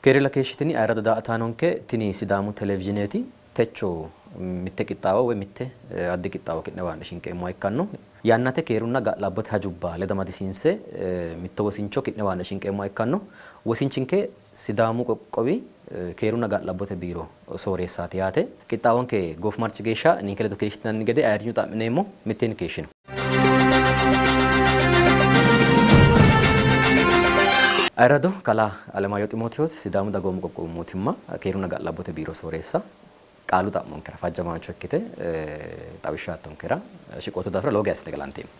Keerella keeshshitini ayirrado daa''ataanonke, tini Sidaamu Televizhineeti. Techo mitte qixxaawo woy mitte addi qixxaawo ki'newa haa'ne shinqeemmoha ikkanno. Yannate keerunna ga'labbote hajubba ledo amadisiinse mitto wosincho ki'newa haa'ne shinqeemmoha ikkanno. Wosinchinke Sidaamu qoqqowi keerunna ga'labbote biiro sooreessaati yaate. Qixxaawonke goofimarchi geeshsha ninke ledo keeshshitinanni gede ayirrinyu xa'mineemmo. Mitteenni keeshshino. Ayirrado kalaa Alemaayyo Ximootewoos Sidaamu Dagoomu Qoqqowu Mootimma Keerunna Ga'labbote Biiro Sooreessa qaalu xa'monkera fajjamaancho ikkite xawishsha aattonkera shiqootto daafira lowo geya assine galanteemmo.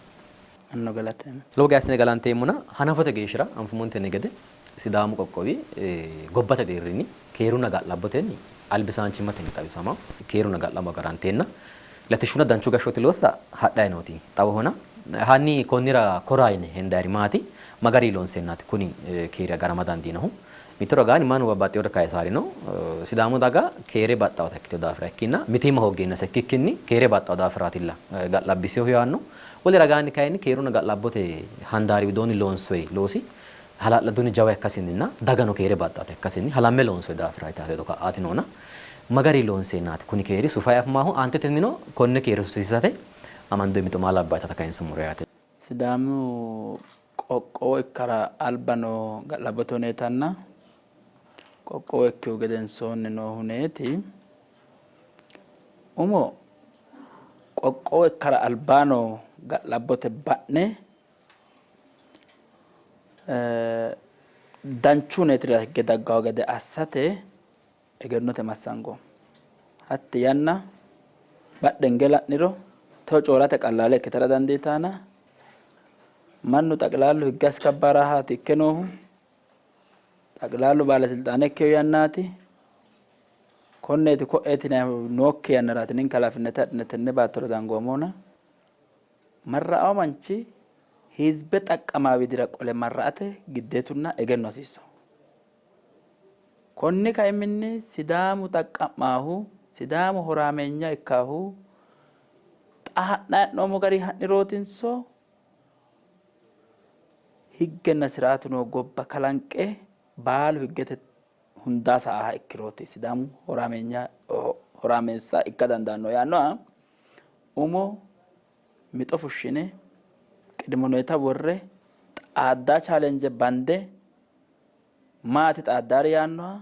Anno galateemmo. Lowo geya assine galanteemmona hanafote geeshshira anfummontenni gede Sidaamu qoqqowi gobbate deerrinni keerunna ga'labbotenni albisaanchimmatenni xawisama, keerunna ga'labbo agaranteenna latishshunna danchu gashshooti loossa hadhanni nooti xawohona hanni konnira kora yine hendayiri maati? Ma garinni loonseennaati kuni keeri agarama dandiinohu? Mitto ragaanni mannu babbaxxinore kayisaari no. Sidaamu daga keere baxxawota ikkitino daafira ikkinnina mitiimma hooggeenna ikkikkinni keere baxxawo daafiraatilla ga'labbisinohu yaanno. Wole ragaanni kayinni keerunna ga'labbote handaari widoonni loonsoyi loosi hala'ladunni jawa ikkasinninna dagano keere baxxaata ikkasinni halamme loonsoyi daafira yitawo hedo ka'aati noona ma garinni loonseennaati kuni keeri sufay afamaahu? Aantetennino konne keere sufisiisate amandoyi mixo maa labbawo yitata kayinsummoro yaate. Sidaamu qoqqowo ikkara alba noo ga'labbote huneetanna qoqqowo ikkihu gedensoonni noo huneeti umo qoqqowo ikkara albaa noo ga'labbote ba'ne danchu huneetira higge daggawo gede assate egennote massangoommo. Hatti yanna badhe hinge la'niro techo coorate qallaale ikkitara dandiitanna mannu xaqilaallu higge askabbaarahaati ikke noohu, xaqilaallu baalesilxaane ikkeyo yannaati. Konneeti ko'eeti yinannihu nookki yannaraati ninke halaafinnete adhine tenne baattora dangoommohuna. Marra'awo manchi hizbe xaqqamaa widira qole marra'ate giddeetunna egenno hasiissanno. Konni kaiminni Sidaamu xaqqa'maahu, Sidaamu horaameenya ikkaahu xa ha'nanni hee'noommo garinni ha'nirootinso higgenna siraatu noo gobba kalanqe baalu higgete hundaa sa'aaha ikkirooti Sidaamu horaameenya horaameessa ikka dandaanno yaannoha umo mixo fushshine qidimoneeta worre xaaddaa chaalenje bande maati xaaddaari yaannoha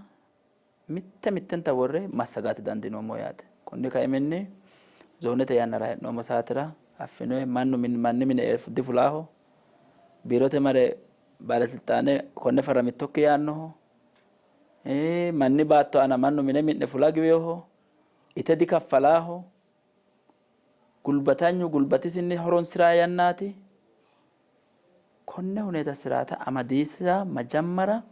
mitte mittenta worre massagate dandiinoommo yaate. Konni kaiminni zoonete yannara hee'noommo saatera affinoyi mannu manni mine e difulaaho, biirote mare baalesilxaane konne farramittokki yaannoho, manni baatto aana mannu mine mi'ne fula giweeho, ite dikaffalaaho, gulbatanyu gulbatisinni horonsi'raa yannaati. Konne huneeta siraata amadiisa majammara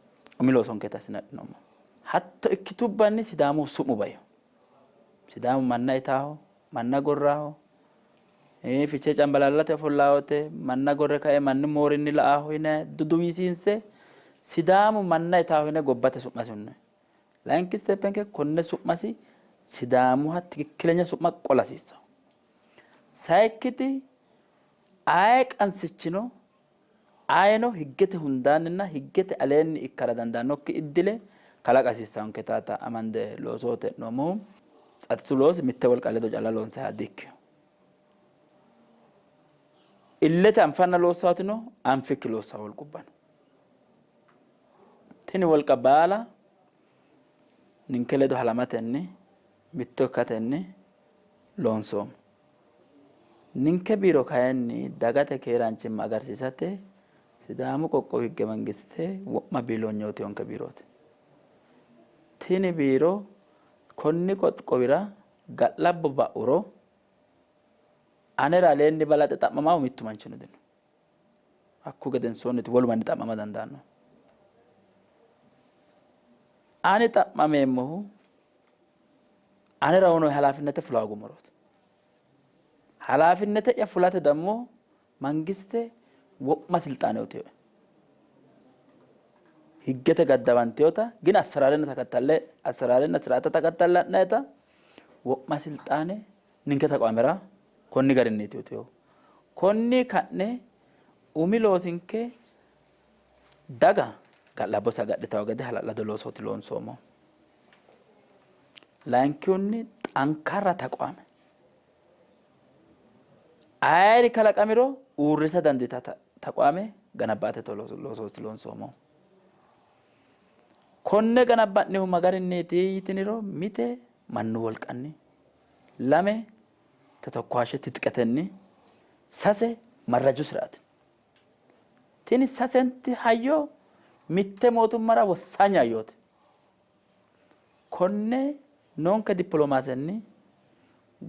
umi loosonkeeti assine adhinoommo. Hatto ikkitubbanni Sidaamu su'mu baino. Sidaamu manna itaaho, manna gorraaho, Fichee Cambalaallate ofollaawote manna gorre kae mannu moorinni la''aaho yine duduwisiinse Sidaamu manna itaaho yine gobbate su'masi hunnoonni. Layinki isteeppenke konne su'masi Sidaamuha tikikkilenya su'ma qola hasiissanno. Sayikkiti aye qansichino ayeno higgete hundaanninna higgete aleenni ikkara dandaannokki iddile kalaqa hasiissannonketaata amande loosoho e'noommohu. Tsaxitu loosi mitte wolqa ledo calla loonsayiha di''ikkino. Illete anfanna loossaati no, anfikki loossanno wolqubba no. Tini wolqa baala ninke ledo halamatenni mitto ikkatenni loonsoommo. Ninke biiro kayinni dagate keeraanchimma agarsiisate Sidaamu qoqqowi higge mangiste wo'ma biiloonyootinonke biirooti. Tini biiro konni qoqqowira ga'labbo ba'uro anera aleenni balaxe xa'mamaahu mittu manchino dino. Hakku gedensoonniti wolu manni xa'mama dandaanno. Ani xa'mameemmohu anera uno halaafinnete fula hoogummorooti. Halaafinnete'ya fulate dammo mangiste wo'ma silxaane uyitinoe. Higgete gaddawantinota gin assaraarenna takattalle assaraarenna siraata takattalle ha'nayita wo'ma silxaane ninke taqwaamera konni garinniiti uyitinohu. Konni ka'ne umi loosinke daga Ga'labbose agadhitawo gede hala'lado loosooti loonsoommohu. Layinkihunni xankarra taqwaame ayeri kalaqamiro uurrisa dandiita taqwaame ganabba'ate loosooti loonsoommohu. Konne ganabba'nihu ma garinniiti yitiniro mite mannu wolqanni, lame totokkowaashe tixiqetenni, sase marraju siraatinni. Tini sasenti hayyo mitte mootimmara wossanya hayyooti. Konne noonke dippilomaasenni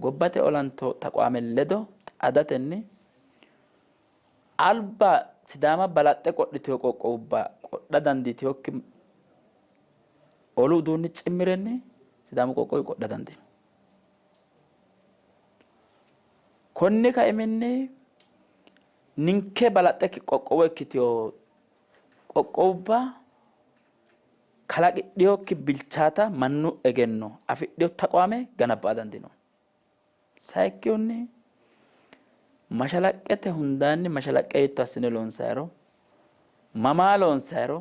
gobbate olanto taqwaame ledo xaadatenni alba Sidaama balaxxe qodhitino qoqqowubba qodha dandiitinokki olu uduunni cimmirenni Sidaamu qoqqowi qodha dandiino. Konni kaiminni ninke balaxxe qoqqowo ikkitino qoqqowubba kalaqidhinokki bilchaata mannu egenno afidhino taqwaame ganabba'a dandiinoonni. Sayikkihunni mashalaqqete hundaanni mashalaqqe hiitto assine loonsayiro, mamaa loonsayiro,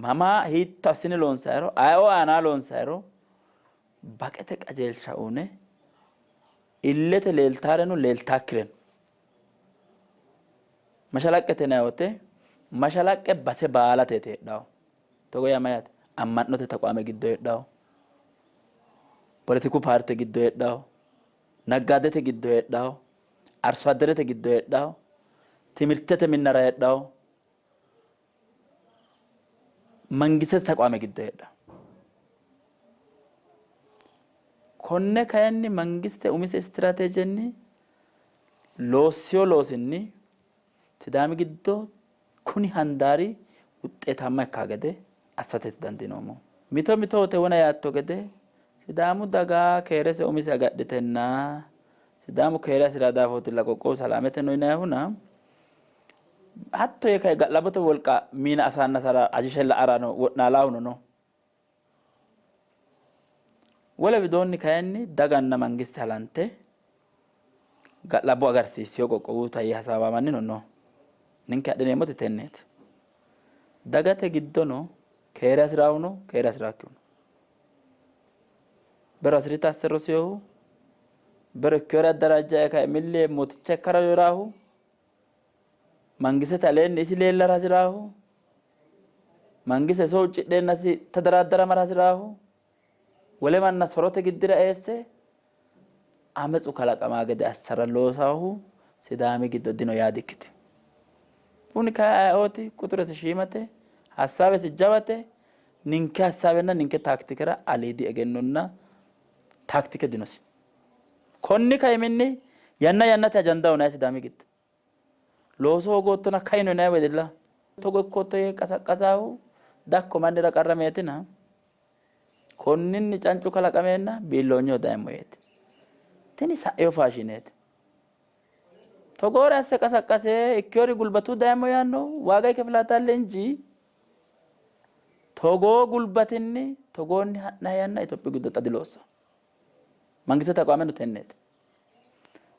mamaa hiitto assine loonsayiro, ayeoo aanaa loonsayiro baqete qajeelsha uyine illete leeltaareno leeltaakkireno Mashalaqqete yinanni wote mashalaqqe base baalateeti heedhannohu. Togo yaa mayyaate? Amma'note taqwaame giddo heedhanno, poletiku paarte giddo heedhanno, naggaadete giddo heedhanno, arsoadderete giddo heedhanno, timirtete minnara heedhanno, mangistete taqwaame giddo heedhanno. Konne kayinni mangiste umise istiraateejenni loossino loosinni Sidaami giddo kuni handaari wuxxeetaamma ikkaa gede assateeti dandiinoommohu. Mito mito wote wona yaatto gede Sidaamu daga keerese umise agadhitenna Sidaamu keere hasi'raa daafootilla qoqqowu salaamete no yinayihuna hatto yee kae ga'labbote wolqa miina asaannasara ajishe la''arano wo'naalaahuno no. Wole widoonni kayinni daganna mangiste halante ga'labbo agarsiissino qoqqowuta yee hasaawamannino no. Ninke adhineemmoti tenneeti. Dagate giddono keere hasi'raahu no, keere hasi'raakkihu no. Bero hasi'rita asse rosinohu, bero ikkinore addaraajjae kae milli yee mooticha ikkara yoraahu, Mangistete aleenni isi leellara hasi'raahu, mangiste iso huuccidheennasi tadaraaddaramara hasi'raahu, wole manna sorote giddira eesse ametsu kalaqamaa gede assara loosaahu Sidaami giddo dino yaa dikkitino. Kuni kayi ayeooti? Quxuresi shiimate, hassaawesi jawate, ninke hassaawenna ninke taaktikera aliidi egennonna taaktike dinosi. Konni kaiminni yanna yannate ajanda uyinanni Sidaami giddo. Looso hoogoottona kaino yinanni wedella togo ikkootto yee qasaqqasaahu dakko mannira qarrameetina konninni cancu kalaqameenna biilloonyeho dayemmo yeeti. Tini sa'ino faashineeti. Togoore asse qasaqqase ikkiyori gulbatu dayemmo yaanno waaga ikefilatalle inji togoo gulbatinni togoonni ha'nanni yanna Itophiyu giddo xa diloossa. Mangistete aqwaameno tenneeti.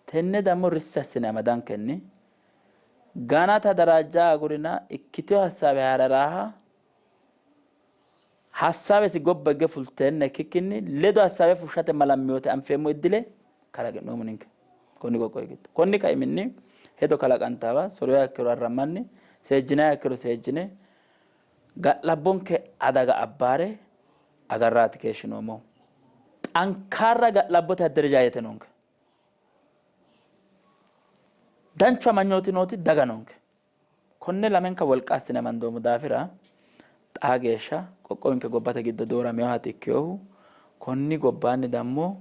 Tenne dammo rissi assine amadankenni ganata daraajja agurina ikkitino hassaawe haa'raraaha hassaawesi gobba higge fulteenna ikkikkinni ledo hassaawe fushshate malammiyoote anfeemmo iddile kalaqi'noommo ninke konni qoqqowi giddo. Konni kaiminni hedo kalaqantaawa soroyaa ikkiro arrammanni seejjinayaa ikkiro seejjine ga'labbonke adaga abbaare agarraati keeshshinoommohu. Xankaarra ga'labbote adderejaajete noonke. Danchu amanyooti nooti daga noonke. Konne lamenka wolqa assine amandoommo daafira xaa geeshsha qoqqowinke gobbate giddo dooraminohaati ikkinohu. Konni gobbaanni dammo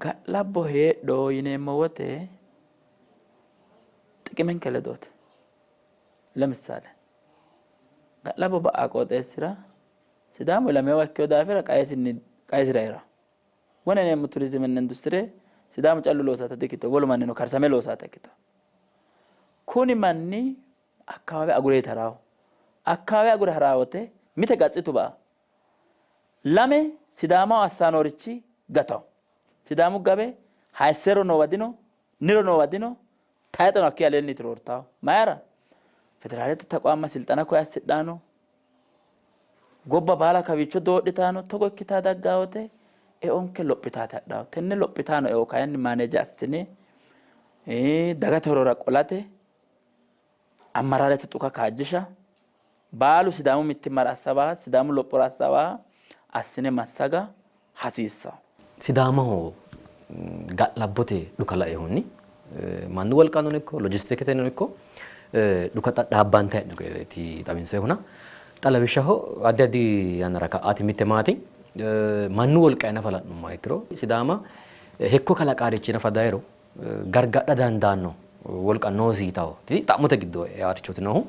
ga'labbo heedho yineemmo wote xiqimenke ledooti. Lemissale ga'labbo ba'a qooxeessira Sidaamu ilaminowa ikkino daafira qaesinni qaesira hee'ranno. Wona yineemmo turizimenna industire Sidaamu callu loosata dikkitino, wolu mannino karsame loosata ikkitino. Kuni manni akkawaawe agureeti ha'raahu. Akkawaawe agure ha'raa wote mite gatsitu ba'a. Lame Sidaamaho assaanorichi gatawo. Sidaamu gabe hayissero noowa dino, niro noowa dino, tayixeno hakkii aleenniiti roortawo. Mayira? Federaalete taqwaamma silxana koye assidhano, gobba baala kawiicho doodhitano, togo ikkitaa daggaa wote eonke lophitaate hadhawo. Tenne lophitano eo kayinni maaneeje assine dagate horora qolate ammaraarete xuka kaajjisha, baalu Sidaamu mittimmara assawaaha, Sidaamu lophora assawaaha assine massaga hasiissanno. Sidaamaho ga'labbote dhuka lainohunni mannu wolqannino ikko lojistiketennino ikko dhuka dhaabbantanni hee'noonni gedeeti xawinsoonnihuna xa lawishshaho addi addi yannara ka'aati mitte maati mannu wolqanni nafa la'nummoha ikkiro Sidaama hekko kalaqaarichi nafa dayiro gargadha dandaanno wolqa noosi yitawo xa'mote giddo eaarichooti noohu.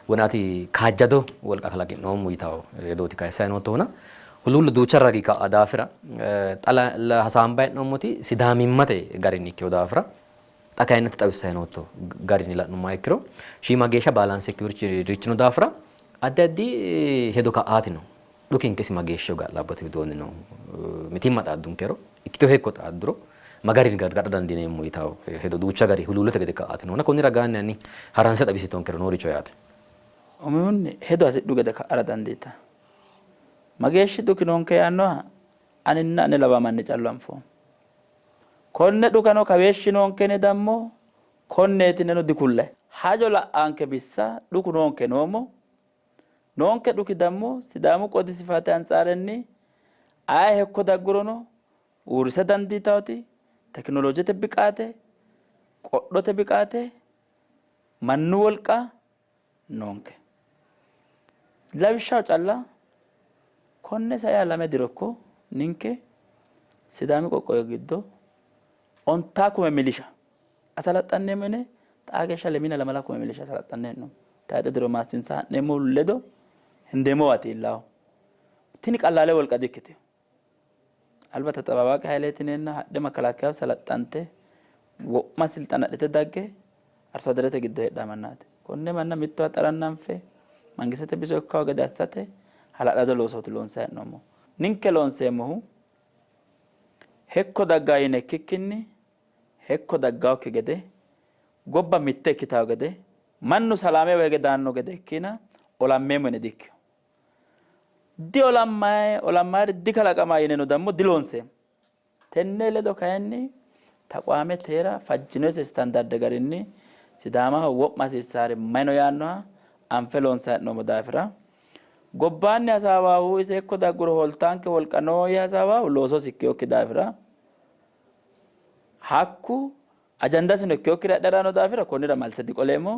Wonaati kaajjado wolqa kalaqi'noommo yitawo hedooti kayissanni noottohuna huluullo duucha ragi ka'a daafira xa hasaambanni hee'noommoti Sidaamimmate garinni ikkino daafira xa kayinni ati xawissanni nootto garinni la'nummoha ikkiro shiima geeshsha baalaanse ikkinorichi no daafira addi addi hedo ka'aati no. Dhukinke isi mageeshshiho ga'labbote widoonni noohu? Mitiimma xaaddunkero, ikkitino hekko xaadduro ma garinni gargadha dandiineemmo yitanno hedo duucha gari huluullote gede ka'aati noona konni ragaanni hanni haranse xawisittonkero nooricho yaate. Umihunni hedo hasidhu gede ka'ara dandiitanno. Mageeshshi dhuki noonke yaannoha aninna ane lawa manni callu anfoommo. Konne dhukano kaweeshshi noonke yine dammo konneeti yineno dikullayi. Hajo la'anke bissa dhuku noonke noommo Noonke dhuki dammo Sidaamu qoodi sifaate antsaarenni aye hekko daggurono uurrisa dandiitawoti tekinolojete biqaate, qodhote biqaate, mannu wolqa noonke. Lawishshaho calla konne saiha lame diro ikko ninke Sidaami qoqqowi giddo ontaa kume milisha asalaxxanneemmo yine xaa geeshsha lemiina lamala kume milisha asalaxxanni hee'noommo. Tayxe diro maassinsa ha'neemmohu ledo hendeemmowaati iillaahu. Tini qallaale wolqa di''ikkitino. Alba taxababaaqi hayileeti yineenna hadhe makalaakiyaho salaxxante wo'ma silxana adhite dagge arso aderete giddo heedhaa mannaati. Konne manna mittowa xarannanfe mangistete biso ikkawo gede assate hala'lado loosooti loonsanni hee'noommohu. Ninke loonseemmohu hekko daggaa yine ikkikkinni hekko daggaokki gede, gobba mitte ikkitawo gede, mannu salaamewa hige daanno gede ikkiina olammeemmo yine dikkino. Diolammayi, olammayiri dikalaqamayi yineno dammo diloonseemmo. Tenne ledo kayinni taqwaame teera fajjinose istandarde garinni Sidaamaho wo'ma hasiissaari may no yaannoha anfe loonsanni hee'noommo daafira gobbaanni hasaawaahu ise hekko dagguro hooltaanke wolqa noo yee hasaawaahu loososi ikkinokki daafira Hakku ajandasino ikkinokkire adhe ha'ranno daafira konnira malse diqoleemmo.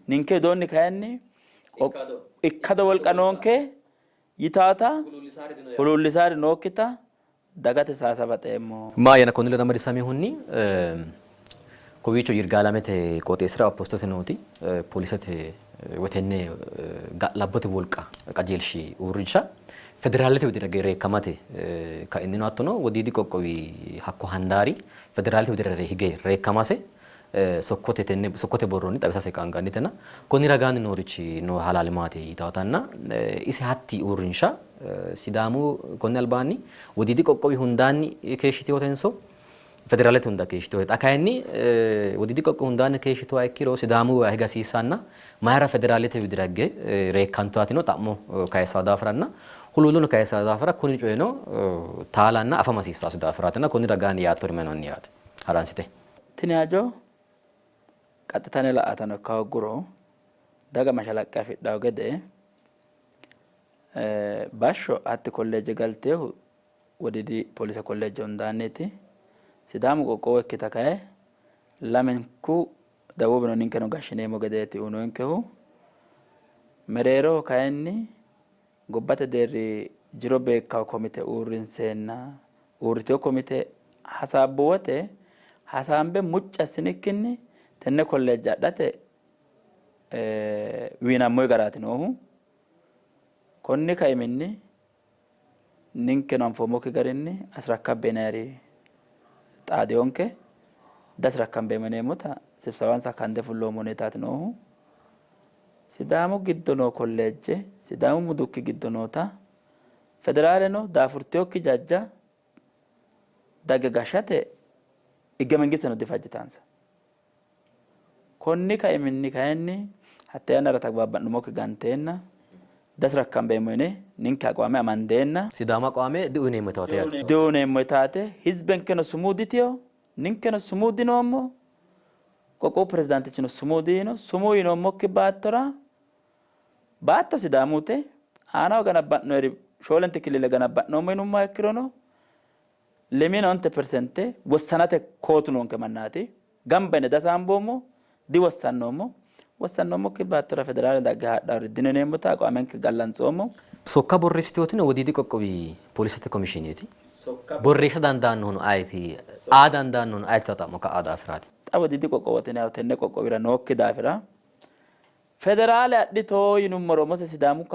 Ninke widoonni kayinni ikkado wolqa noonke yitaata huluullisaari nookkita dagate saaysa baxeemmo. Maayyana konni ledo amadisamihunni kowiicho Yirgaalamete qooxeessira Appostote nooti polisete woy tenne ga'labbote wolqa qajeelshi uurrinsha Federaalete widira reekkamate kainnino hattono Wodiidi qoqqowi hakko handaari Federaalete widira hige reekkamase sokkote tenne sokkote borronni xawisase qaangannitena konni ragaanni noorichi noo halaali maati yitawotanna ise hatti uurrinsha Sidaamu konni albaanni Wodiidi qoqqowi hundaanni keeshshitinotenso Federaalete hunda keeshshitinote. Xa kayinni Wodiidi qoqqowi hundaanni keeshshituha ikkiro Sidaamuwa higa hasiissanna mayira Federaalete widira higge reekkantuhatino xa'mo kayissanno daafiranna huluullono kayissanno daafira kuni coyino taalanna afama hasiissannosi daafiraatina konni ragaanni yaattori may noonni yaate haransite. Tini hajo qaxxitane la''atano ikka hoogguro daga mashalaqqe afidhanno gede bashsho hatti kolleeje galtinohu Wodiidi Polise Kolleejje hundaanniiti. Sidaamu qoqqowo ikkita kayi lamenku dawuubino ninkeno gashshineemmo gedeeti uyinoyinkehu. Mereeroho kayinni gobbate deerri jiro beekkawo komite uurrinseenna uurritino komite hasaabbu wote hasaambe mucci assinikkinni tenne kolleejje adhate wiinammoyi garaati noohu. Konni kaiminni Ninkeno anfoommokki garinni asirakkabbe yinayiri xaadinonke. Diasirakkambeemmo yineemmota sibsawansa kande fulloommo huneetaati noohu. Sidaamu giddo noo kolleejje, Sidaamu mudukki giddo noota federaaleno daafurtinokki jajja dagge gashshate higge mangisteno difajjitansa. Konni kaiminni kayinni Hatte yannara tagbabba'nummokki ganteenna dasrakkambeemmo yine ninke aqwaame amandeenna Sidaamu aqwaame diuyneemmo yitaate yaate. Diuyneemmo yitaate hizbenkeno sumuu ditino, ninkeno sumuu dinoommo, qoqqowu pirezidaantichino sumuu diyiino. Sumuu yinoommokki baattora baatto Sidaamute aanaho ganabba'noyeri shoolente killile ganabba'noommo yinummoha ikkirono lemiina onte persente wossanate kootu noonke mannaati. Gamba yine dasaamboommo, diwossannoommo. Wossannoommokki baattora federaale dagge haadhawori dino yineemmota aqwaamenke gallantsoommo. Sokka borreessitewotino Wodiidi qoqqowi polisete komishiineeti. Borreessa dandaannohuno ayeti? Aa dandaannohuno ayeti yitawo xa'mo ka'aa daafiraati. Xa Wodiidi qoqqowooti yinannihu tenne qoqqowira nookki daafira Federaale adhito yinummoro mose Sidaamu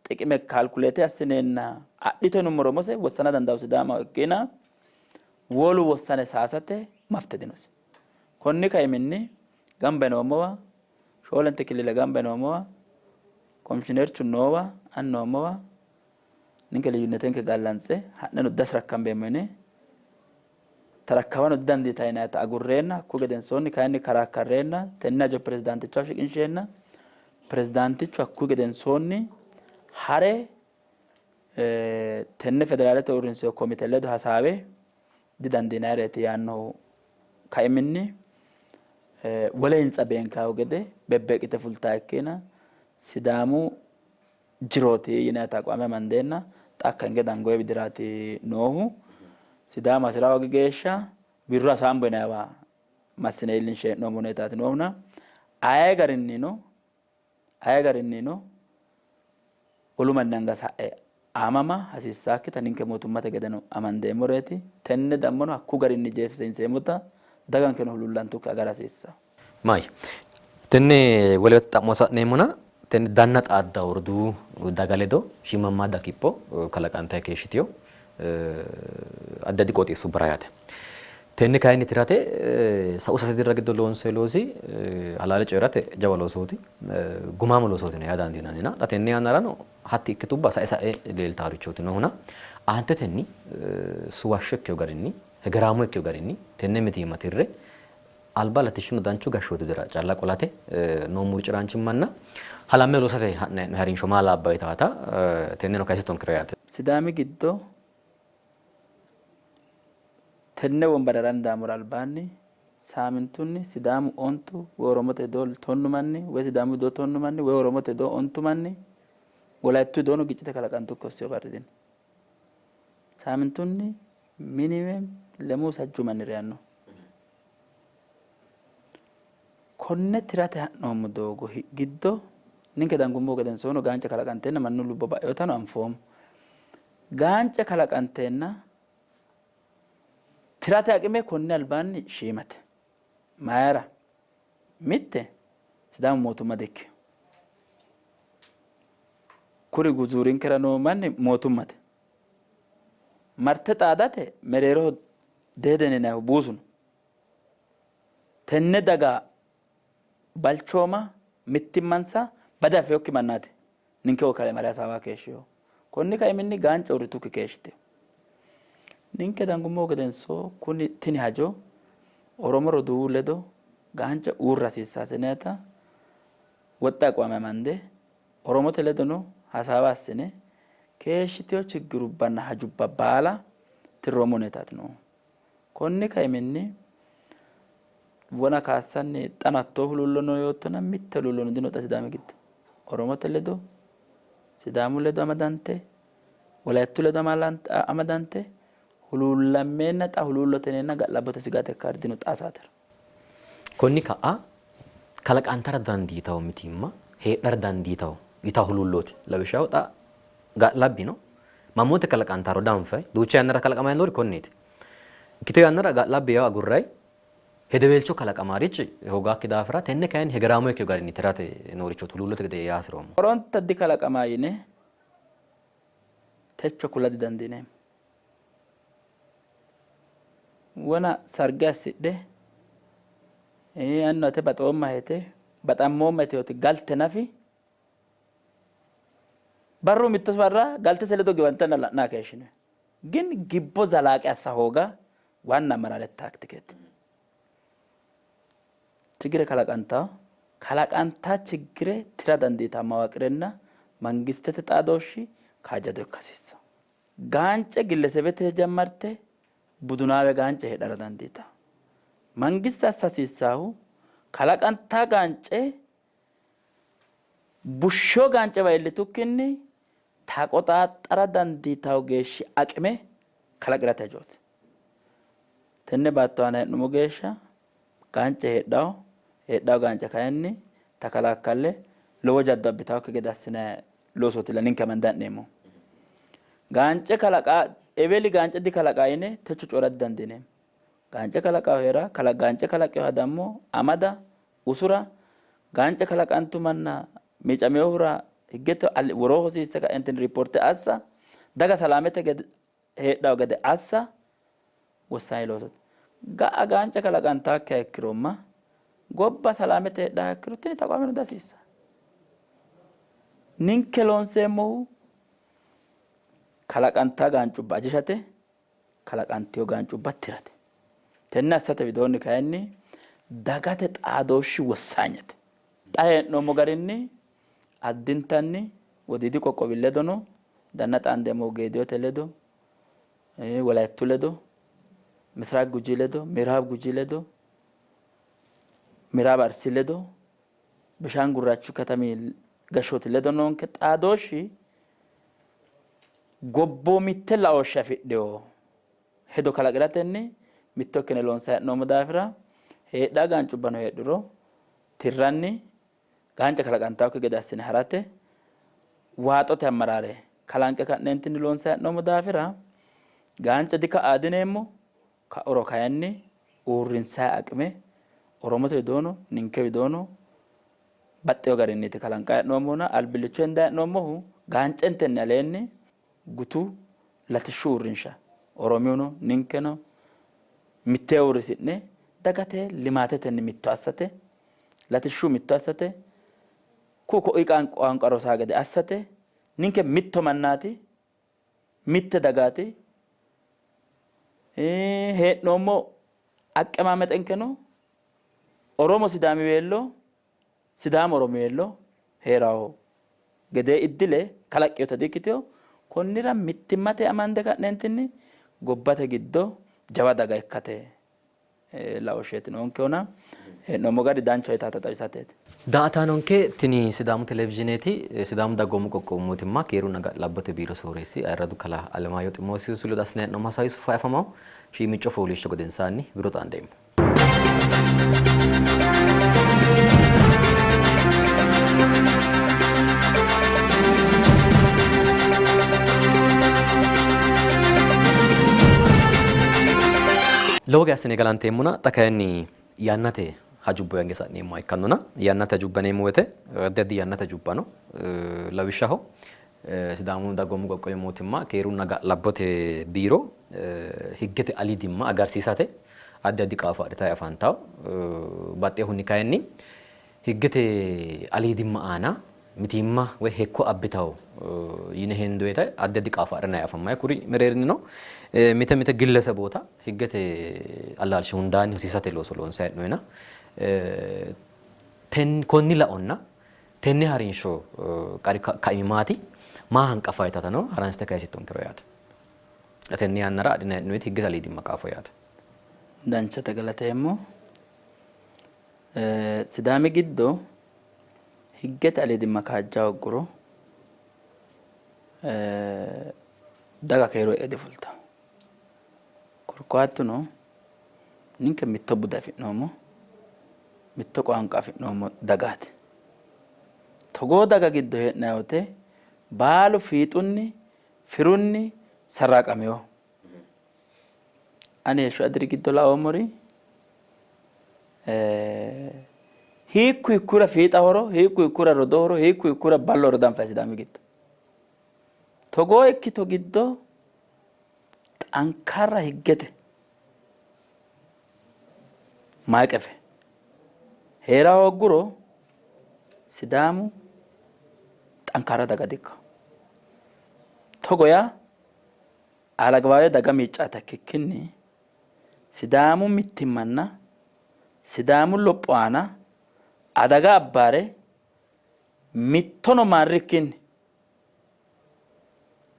xiqime kaalkuleete assineenna adhito yinummoro mose wossana dandaannohu Sidaamaho ikkiina wolu wossane saasate mafte dinosi. Konni kaiminni gamba yinoommowa shoolente killile gamba yinoommowa komishinerchu noowa ani noommowa ninke liyyunnetenke gallantse ha'neno dasrakkambeemmo yine tarakkawano didandiitanno yinannita agurreenna hakkuyi gedensoonni kayinni karaakkarreenna tenne hajo pirezidaantichaho shiqinsheenna pirezidaantichu hakkuyi gedensoonni hare tenne federaalete uurrinsino komite ledo hasaawe didandiinannireeti yaannohu kaiminni wole hintsa beenkahu gede bebbeeqite fultaa ikkiina Sidaamu jirooti yinannita aqwaame amandeenna xa hakka hinge dangoye widiraati noohu. Sidaamu hasi'ra hoogi geeshsha wirro hasaambo yinanniwa massine iillinshe hee'noommo huneetaati noohuna aye garinnino aye garinnino wolu manni anga sa'e aamama hasiissaakkita ninke mootummate gedeno amandeemmoreeti. Tenne dammono hakku garinni jeefisiinseemmota dagankeno huluullantukki agara hasiissanno. Maayye. Tenne wole xa'mo sa'neemmona tenne danna xaadda woradu daga ledo shiimammaadda kipho kalaqantanni keeshshitino addi addi qooxeessubbara yaate. Tenne kayinni tirate sa'u sase dirra giddo loonsoonni loosi halaale coyi'rate jawa loosooti. Gumaamo loosootino yaa dandiinannina xa tenne yannarano hatti ikkitubba sa'e sa'e leeltaarichooti noohuna aantetenni suwashsho ikkino garinni hegeraamo ikkino garinni tenne mitiimma tirre alba latishshunna danchu gashshooti widira calla qolate noo murci'raanchimmanna halamme loosate ha'nanni hee'noonni harinsho maa labbayo yitaata tenneno kayisittonkero yaate. Sidaami giddo tenne wonbarera dandaamora albaanni saamintunni Sidaamu ontu woy Oromote wido tonnu manni woy Sidaamu wido tonnu manni woy Oromote wido ontu manni Wolayittu widono giccite kalaqantukki hossino barri dino. Saamintunni minimem lemuu sajjuu manni reyanno. Konne tirate ha'noommo doogo giddo ninke dangummohu gedensoono gaance kalaqanteenna mannu lubbo ba'inotano anfoommo. Gaance kalaqanteenna tirate aqime konni albaanni shiimate. Mayira? Mitte Sidaamu mootumma dikkino. Kuri guzuurinkera noo manni mootummate. Marte xaadate mereeroho Deedeni yinannihu buusu no. Tenne daga balchooma, mittimmansa bade afinokki mannaati ninkewa kale mare hasaawa keeshshinohu. Konni kaiminni gaance uurritukki keeshshitino. Ninke dangummohu gedenso kuni tini hajo Oromo roduuwu ledo gaance uurra hasiissase yinannita woxxe aqwaame amande Oromote ledono hasaawa assine keeshshitino chiggirubbanna hajubba baala tirroommo huneetaati noohu. Konni kaiminni wona kaassanni xano hattoo huluullo no yoottona mitte huluullono dino xa Sidaami giddo. Oromote ledo, Sidaamu ledo amadante, Wolayittu ledo amadante huluullammeenna xa huluullote yineenna ga'labbote sigaate ikkaari dino xaa saatera. Konni ka'a kalaqantara dandiitanno mitiimma heedhara dandiitanno yitanno huluullooti. Lawishshaho xa ga'labbino mamoote kalaqantaro danfayi duucha yannara kalaqamanni noori konneeti. Ikkito yannara ga'labbi yaa agurrayi hedeweelcho kalaqamarichi hoogakki daafira tenne kayinni hegeraamo ikkino garinni tirate noorichooti huluullote gede yaa hasiroommo. Horonta dikalaqamanno yine techo kula didandiineemmo. Wona sarge assidhe annu ate baxoommahe yite baxammoomma yiteoti galte nafi barru mitto barra galtese ledo giwantanna la'naa keeshshino. Gin gibbo zalaaqe assa hooga waanna ammaraare taaktikeeti. Tigire kalaqantawo. Kalaqantanno chiggire tira dandiitanno mawaaqirenna mangistete xaadooshshi kaajjado ikka hasiissanno. Gaance gillesebete jammarte budunaawe gaance heedhara dandiitanno. Mangiste assa hasiissaahu kalaqantanno gaance bushsheyo gaancewa iillitukkinni taqoxaaxxara dandiitanno geeshshi aqime kalaqirate hajooti. Tenne baatto aana hee'nummo geeshsha gaance heedhanno, heedhanno gaance kayinni takalaakkale lowo jaddo abbitannokki gede assinanni loosootilla ninke amande ha'neemmohu. Gaance kalaqa eweli gaance dikalaqaa yine techo coyi'ra didandiineemmo. Gaance kalaqaahu hee'ra, gaance kalaqinoha dammo amada, usura, gaance kalaqantu manna miicaminohura higgete woroo hosiisse ka'entinni riippoorte assa, daga salaamete heedhanno gede assa wossaanye loosooti. Ga'a gaance kalaqantaakkiha ikkiromma gobba salaamete heedhannoha ikkiro tini taqaameno dihasiissanno. Ninke loonseemmohu kalaqantanno gaancubba ajishate, kalaqantino gaancubba tirate. Tenne assate widoonni kayinni dagate xaadooshshi wossaanyete. Xa hee'noommo garinni addintanni Wodiidi qoqqowi ledono danna xaandeemmohu Geediote ledo, Wolayittu ledo, Misiraaq Guji ledo, Miraab Guji ledo, Miraab Arsi ledo, Bishaan Gurraachu katami gashshooti ledo noonke xaadooshshi gobboomitte laooshshe afidhino hedo kalaqiratenni mitto ikkine loonsanni hee'noommo daafira heedhaa gaancubbano heedhuro tirranni gaance kalaqantannokki gede assine harate waaxote ammaraare kalanqe ka'neentinni loonsanni hee'noommo daafira gaance dika'a dineemmo, ka'uro kayinni uurrinsanni aqime Oromote widoono ninke widoono baxxeewo garinniiti kalanqanni hee'noommohuna albillicho hendanni hee'noommohu gaancentenni aleenni gutu latishshu uurrinsha Oromiyuno ninkeno mittee uurrisi'ne dagate limaatetenni mitto assate latishshu mitto assate ku'u ko'ii qaanqo rosaa gede assate ninke mitto mannaati mitte dagaati hee'noommo aqqemaamexinkeno Oromo Sidaamiweello Sidaamu Oromiweello hee'rawo gedee iddile kalaqqinota di''ikkitino. Konnira mittimmate amande ka'neentinni gobbate giddo jawa daga ikkate laooshsheeti noonkehuna hee'noommo gari danchaho yitaata xawisateeti. Daa''ataanonke tini Sidaamu Televizhineeti. Sidaamu Dagoomu Qoqqowu Mootimma Keerunna Ga'labbote Biiro Sooreessi Ayirradu Kalaa Alemaayyo Ximoosiusi ledo assinanni hee'noommo hasaawi sufo afamawo. Shiimicco fooliishsho gedensaanni wirro xaandeemmo. Lowo geya assine galanteemmona xa kayinni yannate hajubba yange sa'neemmoha ikkannona yannate hajubba yineemmo woyte addi addi yannate hajubba no. Lawishshaho Sidaamu dagoomu qoqqowi mootimma keerunna ga'labbote biiro higgete aliidimma agarsiisate addi addi qaafo adhitanni afantanno. Baxxinohunni kayinni higgete aliidimma aana mitiimma woyi hekko abbitanno yine hendoyita addi addi qaafo adhinanni afammanni. Kuri mereerinnino mite mite gilleseboota higgete allaalshi hundaanni hosiisate looso loonsanni hee'noonnina konni laonna tenne harinsho qari kaimi maati? Maa hanqafa yitatano haransite kayisittonkero yaate. Tenne yannara adhinanni hee'noonniti higgete aliidimma qaafo yaate. Danchate galateemmo. Sidaami giddo higgete aliidimma kaajja hoogguro daga keeru e'e difultanno. Korkaatuno ninke mitto bude afi'noommo, mitto qoonqo afi'noommo dagaati. Togoo daga giddo hee'nayi wote baalu fiixunni firunni sarraaqaminoho. Ani heeshsho'ya diri giddo laoommori hiikku hiikkura fiixahoro, hiikku hiikkura rodoohoro, hiikku hiikkura ballohoro dianfanni Sidaami giddo. Togoo ikkito giddo xankarra higgete maaqefe hee'ra hoogguro Sidaamu xankarra daga dikkanno. Togo yaa Alagawaawe daga miiccaata ikkikkinni Sidaamu mittimmanna Sidaamu lopho aana Adaga abbaare mittono maarrikkinni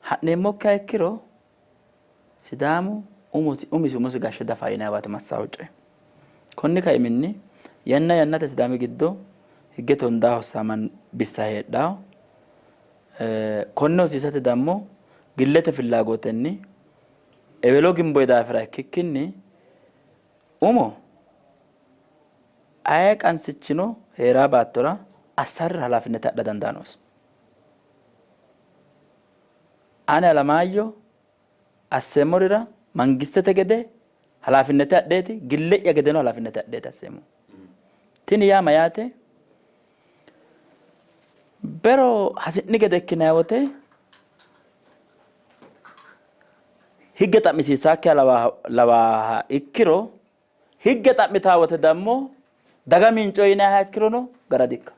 ha'neemmokkiha ikkiro Sidaamu umosi umisi umosi gashshe dafa yinanniwaati massawo coyi. Konni kaiminni yanna yannate Sidaami giddo higgete hundaa hossaa bissa heedhawo. Konne hosiisate dammo gillete fillaagotenni ewelo gimboyi daafira ikkikkinni umo aye qansichino hee'raa baattora assarra halaafinnete adha dandaa noosi. Ani Alamaayyo asseemmorira mangistete gede halaafinnete adheeti, gille'ya gedeno halaafinnete adheeti asseemmo. Tini yaa mayaate? Bero hasi'ni gede ikkinanni wote higge xa'misiissaakkiha lawaaha ikkiro higge xa'mitaa wote dammo daga miinco yinanniha ikkirono gara dikka.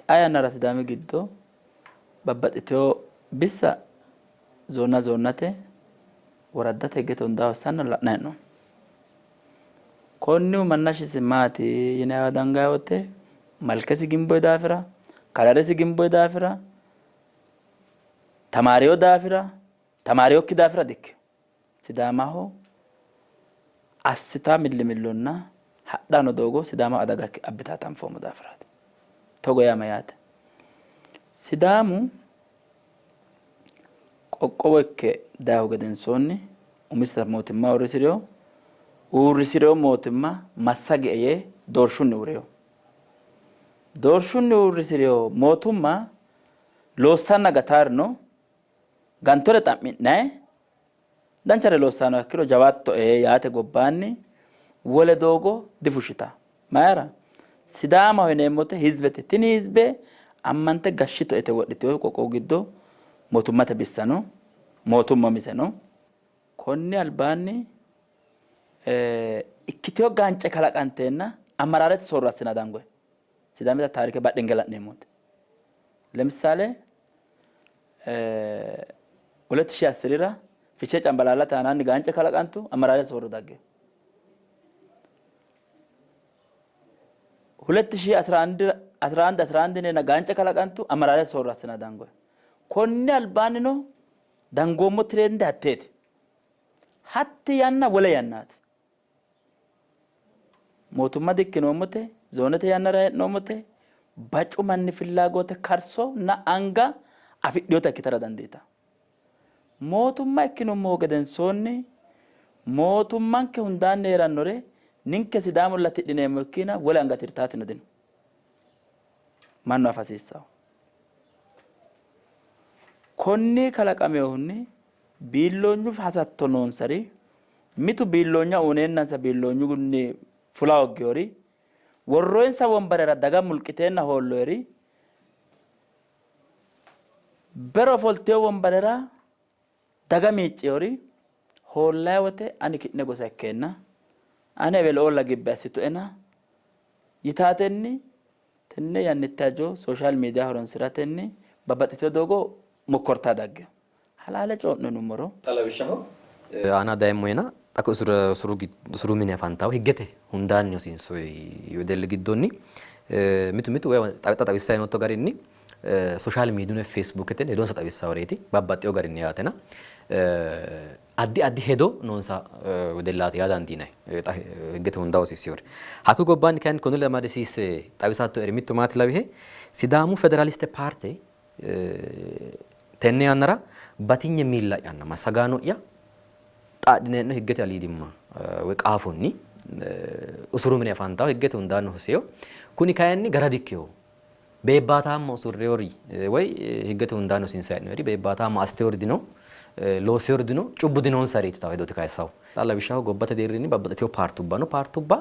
Xaa yannara Sidaami giddo babbaxxitino bissa zoonna zoonnate woraddate higgete hundaa hossanna la'nanni hee'noommo. Konnihu mannashisi maati yinanniwa dangayi wote malkesi gimboyi daafira, kalaresi gimboyi daafira, tamaariyo daafira, tamaariyokki daafira dikkino. Sidaamaho assita millimillonna hadhanno doogo Sidaamaho adaga abbitaata anfoommo daafiraati. Togo yaa mayyaate? Sidaamu qoqqowo ikke dayihu gedensoonni umisita mootimma uurrisi'rino. Uurrisi'rino mootimma massagie yee doorshunni uurrino. Doorshunni uurrisi'rino mootumma loossanna gataarino gantore xa'mi'nayi danchare loossannoha ikkiro jawaattoe yaate gobbaanni wole doogo difushshitanno. Mayira? Sidaamaho yineemmote hizibete. Tini hizibe ammante gashshitoe yite wodhitino qoqqowu giddo mootummate bissa no, mootumma umise no. Konni albaanni ikkitino gaance kalaqanteenna amaraarete soorro assina dangoyi. Sidaamita taarike badhenge la'neemmote. Lemisaale 2010rira Fichee Cambalaallate aanaanni gaance kalaqantu, amaraarete soorro daggino. 2011 11 nena gaance kalaqantu, amaraarete soorro assina dangoyi. Konni albaannino dangoommo tireende hatteeti. Hatti yanna wole yannaati. Mootumma dikkinoommote, zoonete yannara hee'noommote, bacu manni fillaagote karso na anga afidhinota ikkitara dandiitanno. Mootumma ikkinummohu gedensoonni mootummanke hundaanni hee'rannore ninke Sidaamulla tidhineemmo ikkiina wole anga tirtaatino dino. Mannu afa hasiissanno. Konni kalaqaminohunni biilloonyu hasatto noonsari mitu biilloonya uyneennansa biilloonyunni fula hoogginori, worroyinsa wombarera daga mulqiteenna hoolloyeri, bero ofoltino wombarera daga miiccinori hoollayi wote ani ki'ne gosa ikkeenna ane ewelo''oolla gibbe assituena yitaatenni tenne yannitte hajo social media horonsi'ratenni babbaxxitino doogo mokkortaa daggino. Halaale coyi'no yinummoro. Xa lawishshaho aana dayemmo yena xa usuru mine afantawo higgete hundaanni hosiinsoyi wedelli giddonni mitu mitu xa xawissayi nootto garinni social mediyu Facebookete hedonsa xawissaworeeti babbaxxewo garinni yaatena addi addi hedo noonsa wedellaati yaa dandiinanni xa higgete hunda hosiissewori. Hakkuyi gobbaanni kayinni konni ledo amadisiisse xawisattoeri mittu maati lawihe Sidaamu Federaliste Paarte Tenne yannara batinye miilla'yanna massagaano'ya xa adhine hee'noonni higgete aliidimma woy qaafonni usuru mine afantanno higgete hundaanni hosseewo. Kuni kayinni gara dikkino. Beebbaataamma usurreewori woy higgete hundaanni hosiinsanni hee'noonniri beebbaataamma assiteewori dino, loossewori dino, cubbu dinonsareeti yitanno hedooti kayissannohu. Xa lawishshaho gobbate deerrinni babbaxxitino paartubba no. Paartubba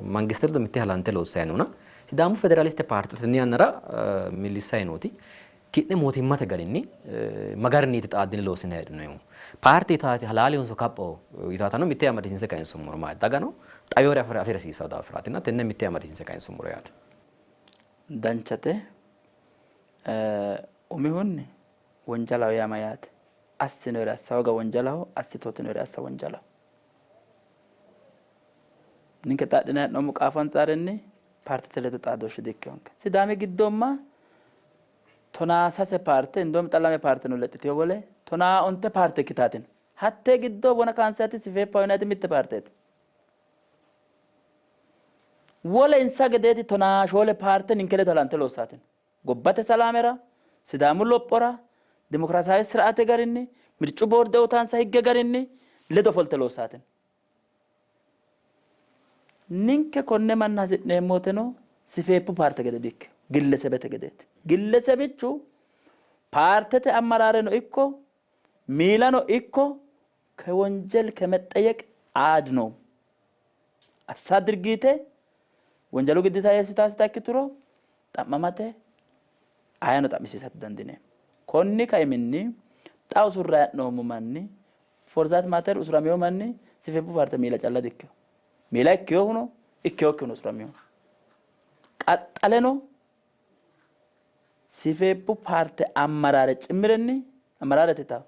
mangiste ledo mittee halante loossanni noona Sidaamu Federaaliste Paarte tenne yannara millissanni nooti ki'ne mootimmate garinni ma garinniiti xaaddine loossinanni heedhinoonnihu? Paarte yitaati halaalehonso kaphoho yitaatano mitte amadisiinse kayinsummoro maati? Dagano xawinore afi'ra hasiissanno daafiraatina tenne mitte amadisiinse kayinsummoro yaate. Danchate. Umihunni wonjalaho yaa mayyaate? Assinoyere assa hooga wonjalaho, assitootinore assa wonjalaho. Ninke xa adhinanni hee'noommo qaafo antsaarenni paartete ledo xaadooshshe di-ikkinonke. Sidaami giddoomma 13 paarte, indoomi xa lame paarte no lexxitino wole 19 paarte ikkitaati no. Hattee giddo wona kaansati Sifeeppa yinanniti mitte paarteeti. Wole insa gedeeti 14 paarte ninke ledo halante loossaati no. Gobbate salaamera, Sidaamu lophora, dimokiraasaawe siraate garinni, mircu boorde uytaansa higge garinni ledo ofolte loossaati no. Ninke konne manna hasi'neemmo woteno Sifeeppu paarte gede dikkino, gillesebete gedeeti. Gillesebichu paartete ammaraareno ikko miilano ikko kewonjel kemexxeyeq aadinoom. Assa dirgiite wonjalu giddita eessitaasita ikkituro xa'mamate ayeno xa'misiisate dandiineemmo. Konni kaiminni xa usurra hee'noommo manni For that matter usuramino manni Sifepu paarte miila calla dikkino. Miila ikkinohuno ikkinokkihuno usuramino. Qaxxaleno Sifepu paarte ammaraare cimmirenni ammaraarete tawo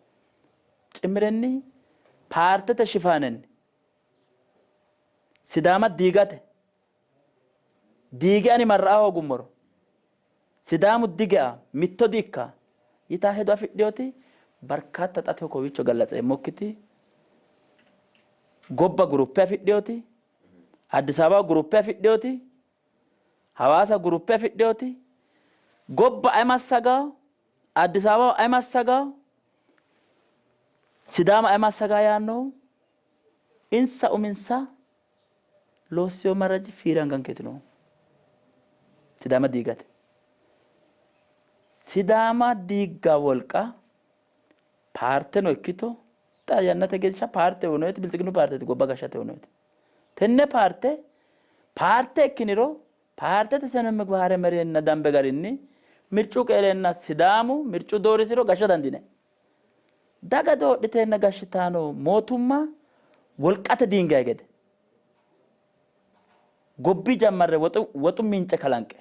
cimmirenni paartete shifaanenni Sidaama diigate diige ani marra'a hoogummoro Sidaamu digea mitto di ikka yitaa hedo afidhinoti barkaatta xa kowiicho gallatseemmokkiti gobba guruppe afidhinoti Addis Ababa guruppe afidhinoti Hawaasa guruppe afidhinoti gobba ayi massagawo Addis Ababa ayi massagawo Sidaama ayi massagawo yaannohu insa uminsa loossino marraji fiire angankeeti noohu. Sidaama diigate. Sidaama diigga wolqa paarteno ikkito xa yannate geeshsha paarte uyinoyiti Biltsiginnu paarteeti gobba gashshate uyinoyiti. Tenne paarte paarte ikkiniro paartete sene migbaare merenna dambe garinni mircu qeeleenna Sidaamu mircu doorisiro gashsha dandiinanni. Daga doodhiteenna gashshitano mootumma wolqate diingayi gede gobbi jammarre woxu mince kalanqe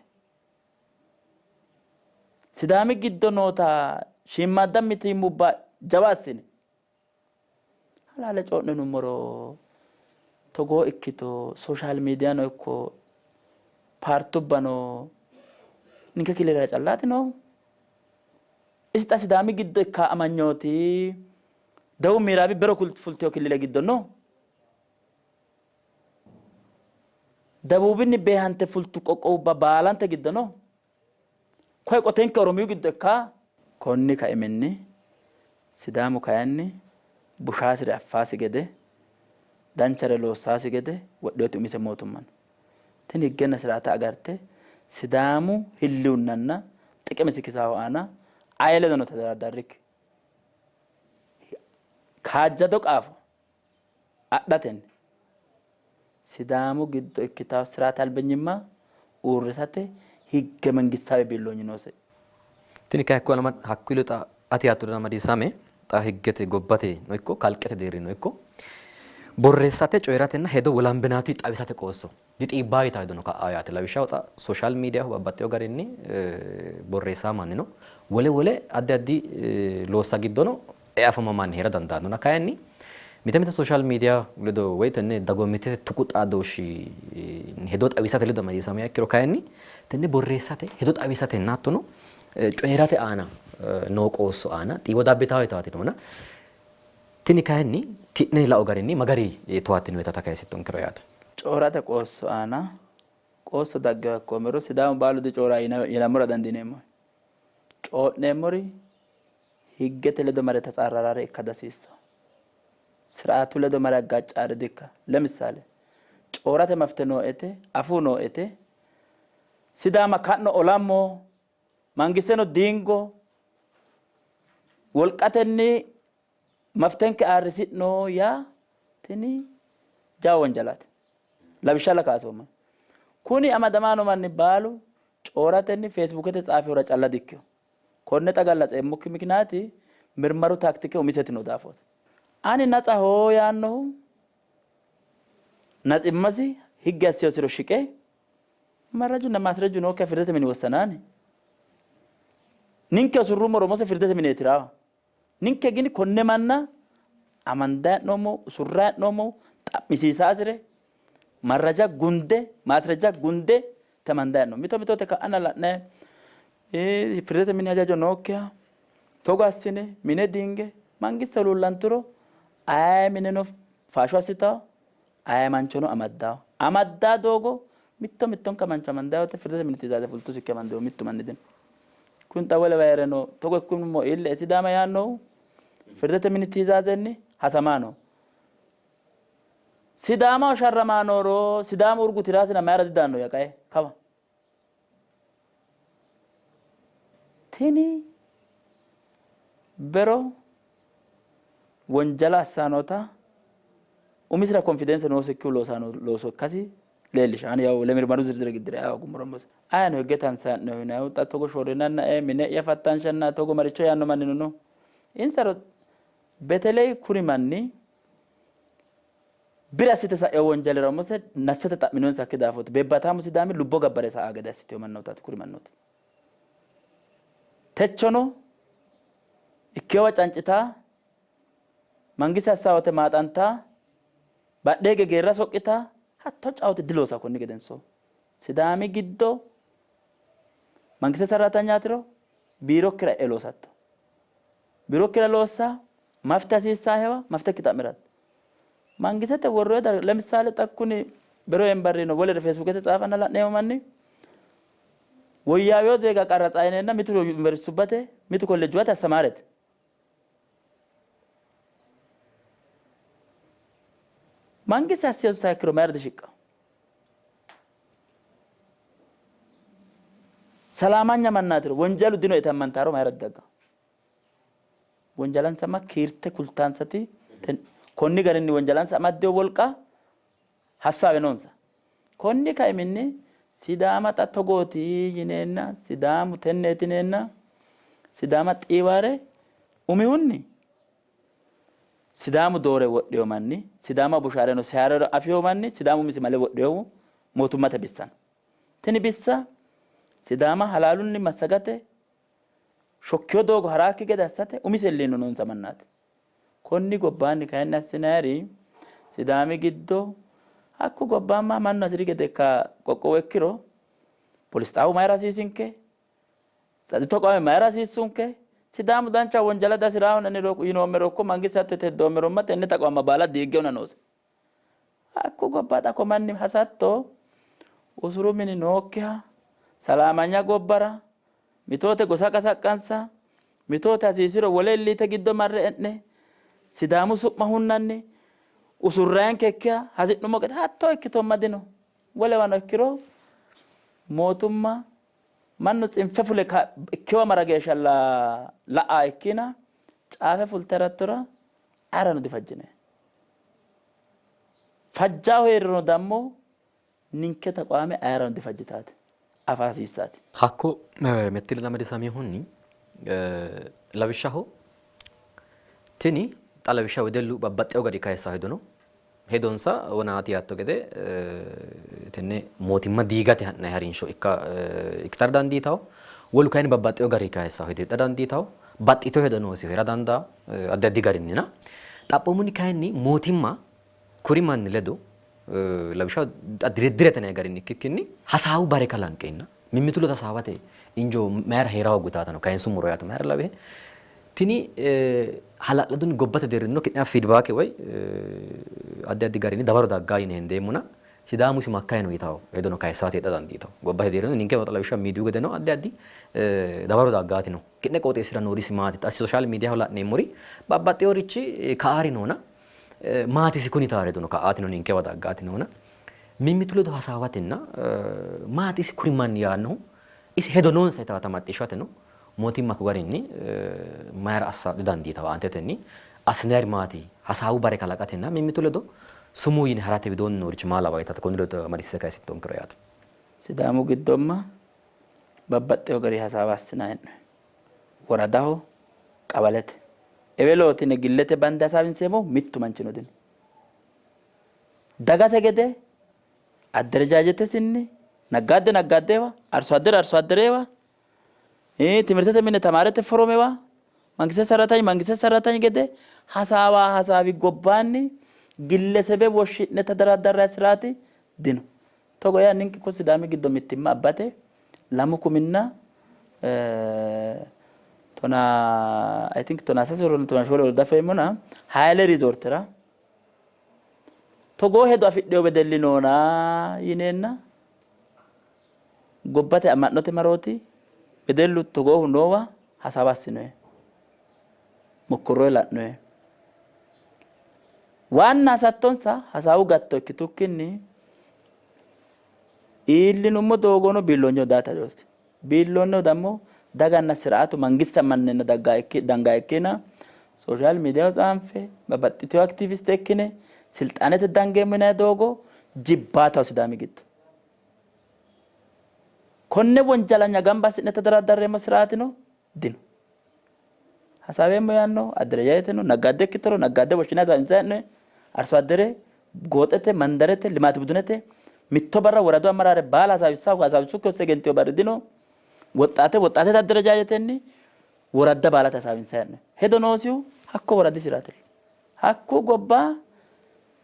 Sidaami giddo noota shiimmaadda mitiimmubba jawa assine halaale co'ninummoro togoo ikkito sooshaal miidiyano ikko paartubbano ninke killilera callaati noohu. Isi xa Sidaami giddo ikka amanyooti Dewub Miiraabi bero fultino killile giddo no. Debuubinni beehante fultu qoqqowubba baalante giddo no. Koye qotenke Oromiyu giddo ikka. Konni kaiminni Sidaamu kayinni bushaasire affaasi gede, danchare loossaasi gede wodhinoti umise mootumma no. Tini higgenna siraata agarte Sidaamu hilliwunnanna xiqimesi kisaahu aana aye ledono tadaraddarrikki kaajjado qaafo adhatenni Sidaamu giddo ikkitanno siraate albinyimma uurrisate higge mangistaawe biilloonyi noose. Tini kay hakkuy ledo xa ati yaatto ledo amadisiisame xa higgete gobbate no ikko kalqete deerrinnino ikko borreessate, coyi'ratenna hedo wolambinatuy xawisate qoosso dixiibbawo yitawo hedo no ka'a yaate. Lawishshaho xa social mediaho babbaxxewo garinni borreessawo manni no. Wole wole addi addi loossa giddono e afama manni hee'ra dandaannona. Kayinni mite mite social media ledo woy tenne dagoomittete tuqu xaadooshshi hedo xawisate ledo amadisiisamiha ikkiro kayinni tenne borreessate hedo xawisatenna hattono coyi'rate aana noo qoosso aana xiiwo dabbitawo yitaati noona. Tini kayinni ki'ne lao garinni ma gari towaattinoyitata kayisittonkero yaate. Coyi'rate qoosso aana qoosso daggewa ikkoommero Sidaamu baalu dicoyi'ranno yinammora dandiineemmo. Coyi'neemmori higgete ledo mare tatsaarrarare ikka dihasiissanno. Siraatu ledo mare aggaaccaare di''ikkanno. Lemisaale, coyi'rate mafte nooete, afuu nooete, Sidaama ka'no olammo, mangisteno diingo, wolqatenni maftenke ayirrisi'no yaa tini jawa wonjalaati. Lawishshalla kaasoommo. Kuni amadamaano manni baalu coyi'ratenni Feesbuukete tsaafihura calla di''ikkino. Konne xa gallatseemmokki mikinaati mirmaru taaktike umiseti noo daafooti. Ani natsaho yaannohu natsimmasi higge assiyosiro shiqe marrajunna maasrejju nookkiha firdete mini wossanaani. Ninke usurrummoro umose firdete mineeti raa. Ninke gini konne manna amandayi hee'noommohu, usurrayi hee'noommohu, xa'misiisaasire, Marraja gunde maasrejja gunde tamandayi no. Mito mitote ka'anna la'nayi firdete mini hajajo nookkiha togo assine mine diinge mangiste huluullanturo aye mineno faasho assitawo, aye manchono amaddawo. Amaddaa doogo mitto mittonka mancho amandayi wote firdete mini tiizaaze fultusikki amandohu mittu manni dino. Kuni xa wolewa hee'reno togo ikkummo iille Sidaama yaannohu firdete mini tiizaazenni hasamaa no. Sidaamaho sharramaa nooro Sidaamu urgu tiraasina mayira didaanno ya qae kawa. Tini bero wonjala assanota umisira konfidense noosikkihu loosano looso ikkasi leellisha. Ani yaw lemirmaru zirzire giddira yaw gumurommosi. Ayino higge tansaa'nohu yinayihu xa togo shorrinannae mine'ya fattanshanna togo maricho yaanno mannino no. Insaro beteley kuri manni bire assite sa'ino wonjalira umose nassate xa'minonsakki daafooti. Beebbaataamu Sidaami lubbo gabbare sa'a gede assitino mannootaati kuri mannooti. Techono ikkewa cancitaa, mangiste assaawote maaxantaa, badheege geerra soqqitaa, hatto cawote diloosa konni gedenso. Sidaami giddo mangiste sarratanyaatiro biirokkira e'e loosatto. Biirokkira loossa mafte hasiissaahewa maftekki xa'miratto. Mangistete worroyi darga lemissaale xa kuni bero embarrino wolere feesbuukete tsaafanna la'neemmo manni woyyaaweyo zeega qarratsa yineenna mitu yuniversitubbate mitu kolleejjuwate astamaarete. Mangiste hassiinsaha ikkiro mayira dishiqqanno? Salaamanya mannaatiro wonjalu dino yite ammantaaro mayira didagganno? Wonjalansa ma kiirte kultaansati konni garinni wonjalansa amaddino wolqa hassaawe noonsa. Konni kaiminni Sidaama xa togooti yineenna Sidaamu tenneeti yineenna Sidaama xiiwaare umihunni Sidaamu doore wodhino manni Sidaama bushaareno seyaareno afino manni Sidaamu umisi male wodhinohu mootummate bissa no. Tini bissa Sidaama halaalunni massagate shokkino doogo haraakki gede assate umise elleeno noonsa mannaati. Konni gobbaanni kayinni assinayiri Sidaami giddo hakku gobbaamma mannu hasiri gede ikka qoqqowo ikkiro polis xaawu mayira hasiisinke? Tsaxito qawe mayira hasiissunke? Sidaamu dancha wonjala dasiraahona yinoommero ikko mangiste hatto yite heddoommero tenne taqawamma baala diigge huna noose. Hakku gobba xa ko manni hasatto usuru mini nookkiha salaamanya gobbara mitoote gosa qasaqqansa mitoote hasiisiro wole illiite giddo marre e'ne Sidaamu su'ma hunnanni usurrayinkekkiha hasi'nummo gede hatto ikkitomma dino. Wolewano ikkiro mootumma mannu tsinfe fule ikkiwa mara geeshsha la''a ikkina caafe fulte harattora ayerano difajjinanni. Fajjaho hee'riro dammo ninke taqwaame ayerano difajjitaate. Afa hasiissaati. Hakko Mettili amadisiisaminohunni lawishshaho tini xa lawishshaho wedellu babbaxxewo garinni kayissanno hedo no. Hedonsa wonaati yaatto gede tenne mootimma diigate ha'nanni harinsho ikka ikkitara dandiitanno. Wolu kayinni babbaxxewo garinni kayissanno hedo heedhara dandiitanno. Baxxitino hedo noosihu hee'ra dandaanno addi addi garinnina. Xaphoomunni kayinni mootimma kuri manni ledo lawishshaho xa diriddirete yinanni garinni ikkikkinni hasaawu bare kalanqeenna mimmitu ledo hasaawate injo mayira hee'ra hooggu yitaatano kayinsummoro yaate mayira lawihe tini hala'ladunni gobbate deerrinnino ki'neha feedback woy addi addi garinni dawaro daggaa yine hendeemmona Sidaamu isi makkayi no yitawo hedono kayissaati heedha dandiitawo. Gobbate deerrinnino ninke lawishshaho miidiyu gedeno addi addi dawaro daggaati no. Ki'ne qooxeessira noori isi maati? Xa social mediaho la'neemmori babbaxxeworichi ka'aari noona maati isi kuni yitawo hedono ka'aati no ninkewa daggaati noona mimmitu ledo hasaawatenna maati isi kuri manni yaannohu isi hedo noonsa yitaata macciishshateno mootimma ko garinni mayira assa didandiitawo? Aantetenni assinayiri maati? Hasaawu bare kalaqatenna mimmitu ledo sumuu yine harate widoonni noorichi maa lawawo yitaata konni ledo amadisiisse kayisittonkero yaate. Sidaamu giddomma babbaxxewo gari hasaawa assinanni hee'noonni. Woradaho, qawalete. Ewelooti yine gillete bande hasaawinseemmohu mittu manchino dino. Dagate gede adderejajetesinni naggaadde naggaaddewa, arso addere arso adderewa, timirtete mine tamaarete foromewa, mangiste sarratanyi mangiste sarratanyi gede hasaawa hasaawi gobbaanni gillesebe woshshi'ne tadaraddarranni siraati dino. Togo yaa ninke ko Sidaami giddo mittimma abbate lamu kuminna tona I think tona sase oronna tona shoole oro dafeemmona Hayle Riizoortera togoo hedo afidhino wedelli noona yineenna gobbate amma'note marooti wedellu togoohu noowa hasaawa assinoe. Mokkorroe la'noe. Waanna hasattonsa hasaawu gatto ikkitukkinni iillinummo doogono biilloonyeho daate hajooti. Biilloonyeho dammo daganna siraatu mangiste ammannenna danga ikkina sooshaal miidiyaho tsaanfe babbaxxitino aktiiviste ikkine silxaanete dangeemmo yinanni doogo jibbaataho Sidaami giddo. Konne wonjalanya gamba assi'ne tadaraaddarreemmo siraatino dino. Hasaaweemmo yaanno adderejajeteno naggaadde ikkitoro naggaadde woshshine hasaawinsanni hee'noyi. Arso addere gooxete, mandarete, limaati budunete mitto barra woradu ammaraare baala hasaawissa hasaawissukki hosse egentino barri dino. Woxxaate woxxaatete adderejajetenni woradda baalate hasaawinsanni hee'noyi. Hedo noosihu hakko woradisiraatilla. Hakku gobba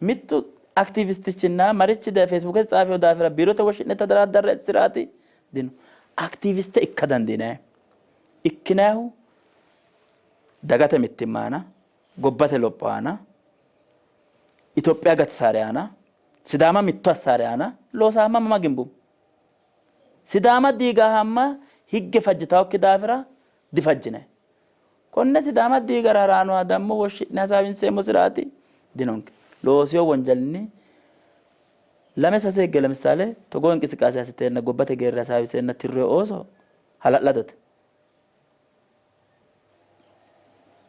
mittu aktiivistichinna marichi daye feesbuukete tsaafino daafira biirote woshshi'ne tadaraaddarre siraati dino. Aktiiviste ikka dandiinanni. Ikkinannihu dagate mittimma aana, gobbate lopho aana, Itophiya gatisaare aana, Sidaama mitto assaare aana loosaamma mama gimbummo. Sidaama diigahamma higge fajjitawokki daafira difajjinanni. Konne Sidaama diigara ha'raanoha dammo woshshi'ne hasaawinseemmo siraati dinonke. Loosino wonjalinni lame sase higge lemisaale togoo inqisiqaase assiteenna gobbate geerri hasaawiseenna tirroyi ooso hala'ladote.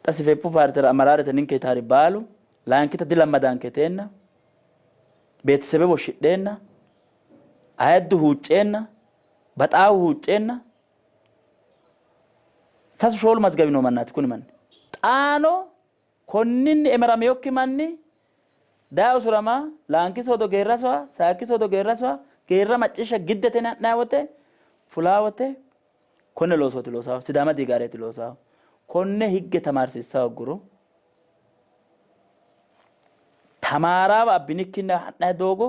Xa Sifepu paartera amaraarete ninke yitaari baalu layinkita dilammadaanke yiteenna beetesebe woshshidheenna ayiddu huucceenna baxaawu huucceenna sasu shoolu mazgawi noo mannaati kuni manni. Xaano konninni emeraminokki manni daye usurama, laanki soodo geerra soa, sayikki soodo geerra soa, geerra macciishsha giddete yine ha'nanni wote, fulaa wote konne loosooti loosaahu, Sidaama diigaareeti loosaahu. Konne higge tamaarsiissa hogguro tamaaraawa abbinikkinni ha'nanni doogo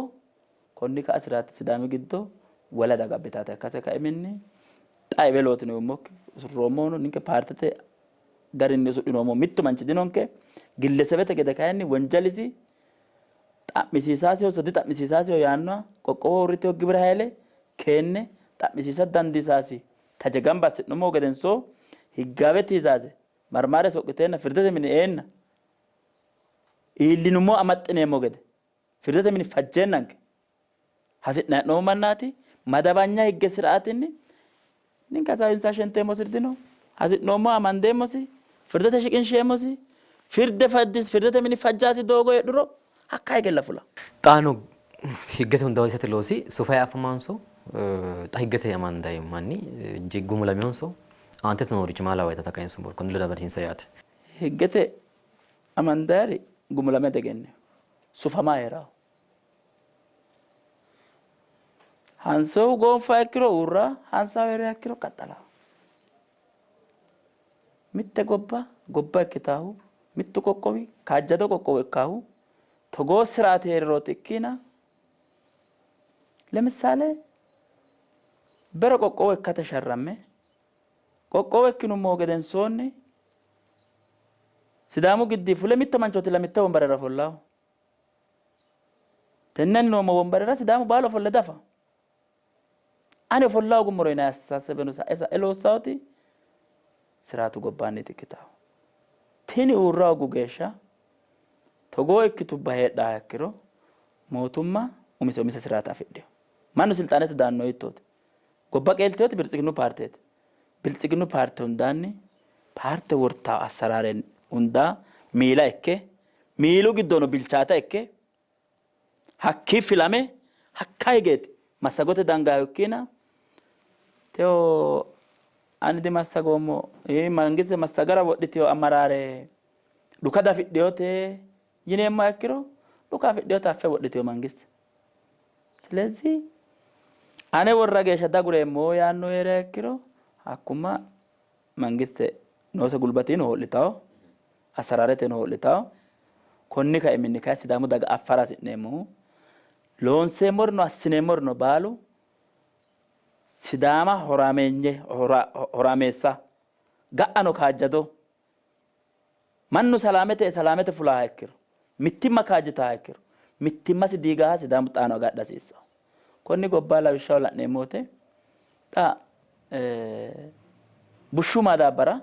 Konni ka'a siraati Sidaami giddo wole daga abbitaata ikkase kaiminni xa ewelootino yuummokki usurroommohuno ninke paartete garinni usudhinoommo mittu manchi dinonke. Gillesebete gede kayinni wonjalisi xa'misiisaasihonso dixa'misiisaasiho yaannoha qoqqowoho uurritino gibire hayile keenne xa'misiisa dandiisaasi taje gamba assi'nummohu gedensoo higgaawe tiizaaze marmaare soqqiteenna firdete mini eenna iillinummo amaxxineemmo gede Firdete mini fajjeennanke hasi'ne hee'noommo mannaati. Madabanya higge siraatinni ninke hasaawinsa shenteemmosiri dino. Hasi'noommoha amandeemmosi, firdete shiqinsheemmosi. Firde firdete mini fajjaasi doogo heedhuro hakka higella fula. Xaano higgete hunda hosiisate loosi sufay afamanso xa higgete amanday manni gumulamihonso aantete noorichi maa lawayi tata kayinsummoro konni ledo amadisiinsa yaate. Higgete amandayari gumulame diegennino. Sufama hee'rawo. Hansohu goonfa ikkiro uurra, hansahu hee'riha ikkiro qaxxalawo. Mitte gobba gobba ikkitaahu, mittu qoqqowi kaajjado qoqqowo ikkaahu togoo siraati hee'rirooti ikkiina lemissaale bero qoqqowo ikkate sharramme qoqqowo ikkinummohu gedensoonni Sidaamu giddi fule mitto manchootilla mitte wombarera ofollawo. Tenne ani noommo wombarera Sidaamu baalu ofolle dafa. Ani ofolla hoogummoro yinanni assaasebeno sa'e sa'e loossawoti siraatu gobbaanniiti ikkitawo. Tini uurra hooggu geeshsha togoo ikkitubba heedhaha ikkiro mootumma umise umise siraata afidhino. Mannu silxaanete daanno hiittooti? Gobba qeeltinoti Biltsiginnu paarteeti. Biltsiginnu paarte hundaanni paarte wortawo assaraare hunda miila ikke, miilu giddono bilchaata ikke, hakkii filame hakka higeeti massagote dangaahu ikkiina tewo ani dimassagoommo mangiste massagara wodhitino amaraare dhuka dafidhinote yineemmoha ikkiro dhuka afidhinota affe wodhitino mangiste. Silezi ane worra geeshsha dagureemmo yaanno hee'riha ikkiro hakkumma mangiste noose gulbatino hoo'litawo, assaraareteno hoo'litawo. Konni kaiminni kayi Sidaamu daga affara hasi'neemmohu Loonseemmorino assineemmorino baalu Sidaama horaameenye horaameessa ga'ano kaajjado mannu salaamete e salaamete fulaaha ikkiro mittimma kaajjitaaha ikkiro mittimmasi diigaaha Sidaamu xaano agadha hasiissanno. Konni gobba lawishshaho la'neemmo wote xa bushshu maadaabbara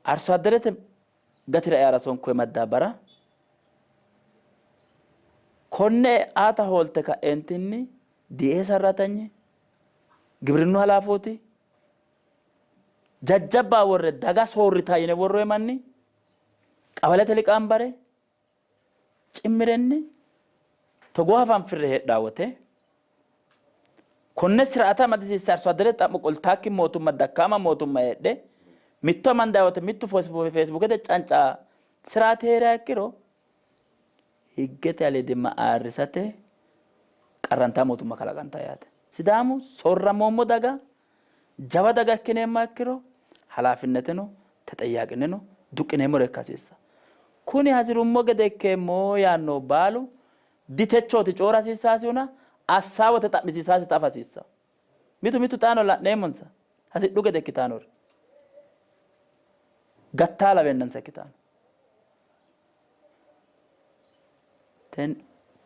arsoadderete gatira eara sonkoye maddaabbara konne e'aata hoolte ka'eentinni DA sarratanye, gibrinnu halaafooti, jajjabba worre daga soorrita yine worroye manni, qawalete liqaambare cimmirenni togoo hafanfirre heedhaa wote konne siraata amadisiisse arso-adderete xa'mo qoltaakki mootumma dakkaama mootumma heedhe mitto amandayi wote mittu feesbuukete canca siraati hee'riha ikkiro higgete aliidimma ayirrisate qarrantaa mootumma kalaqantaa yaate. Sidaamu soorramoommo daga jawa daga ikkineemmoha ikkiro halaafinneteno texeyyaqinneno duqqineemmore ikka hasiissa. Kuni hasi'rummo gede ikkeemmo yaannohu baalu ditechooti coora hasiissaasihuna assaa wote xa'misiisaasita afa hasiissa. Mitu mitu xaano la'neemmonsa hasidhu gede ikkitaanori gattaa laweennansa ikkitaano.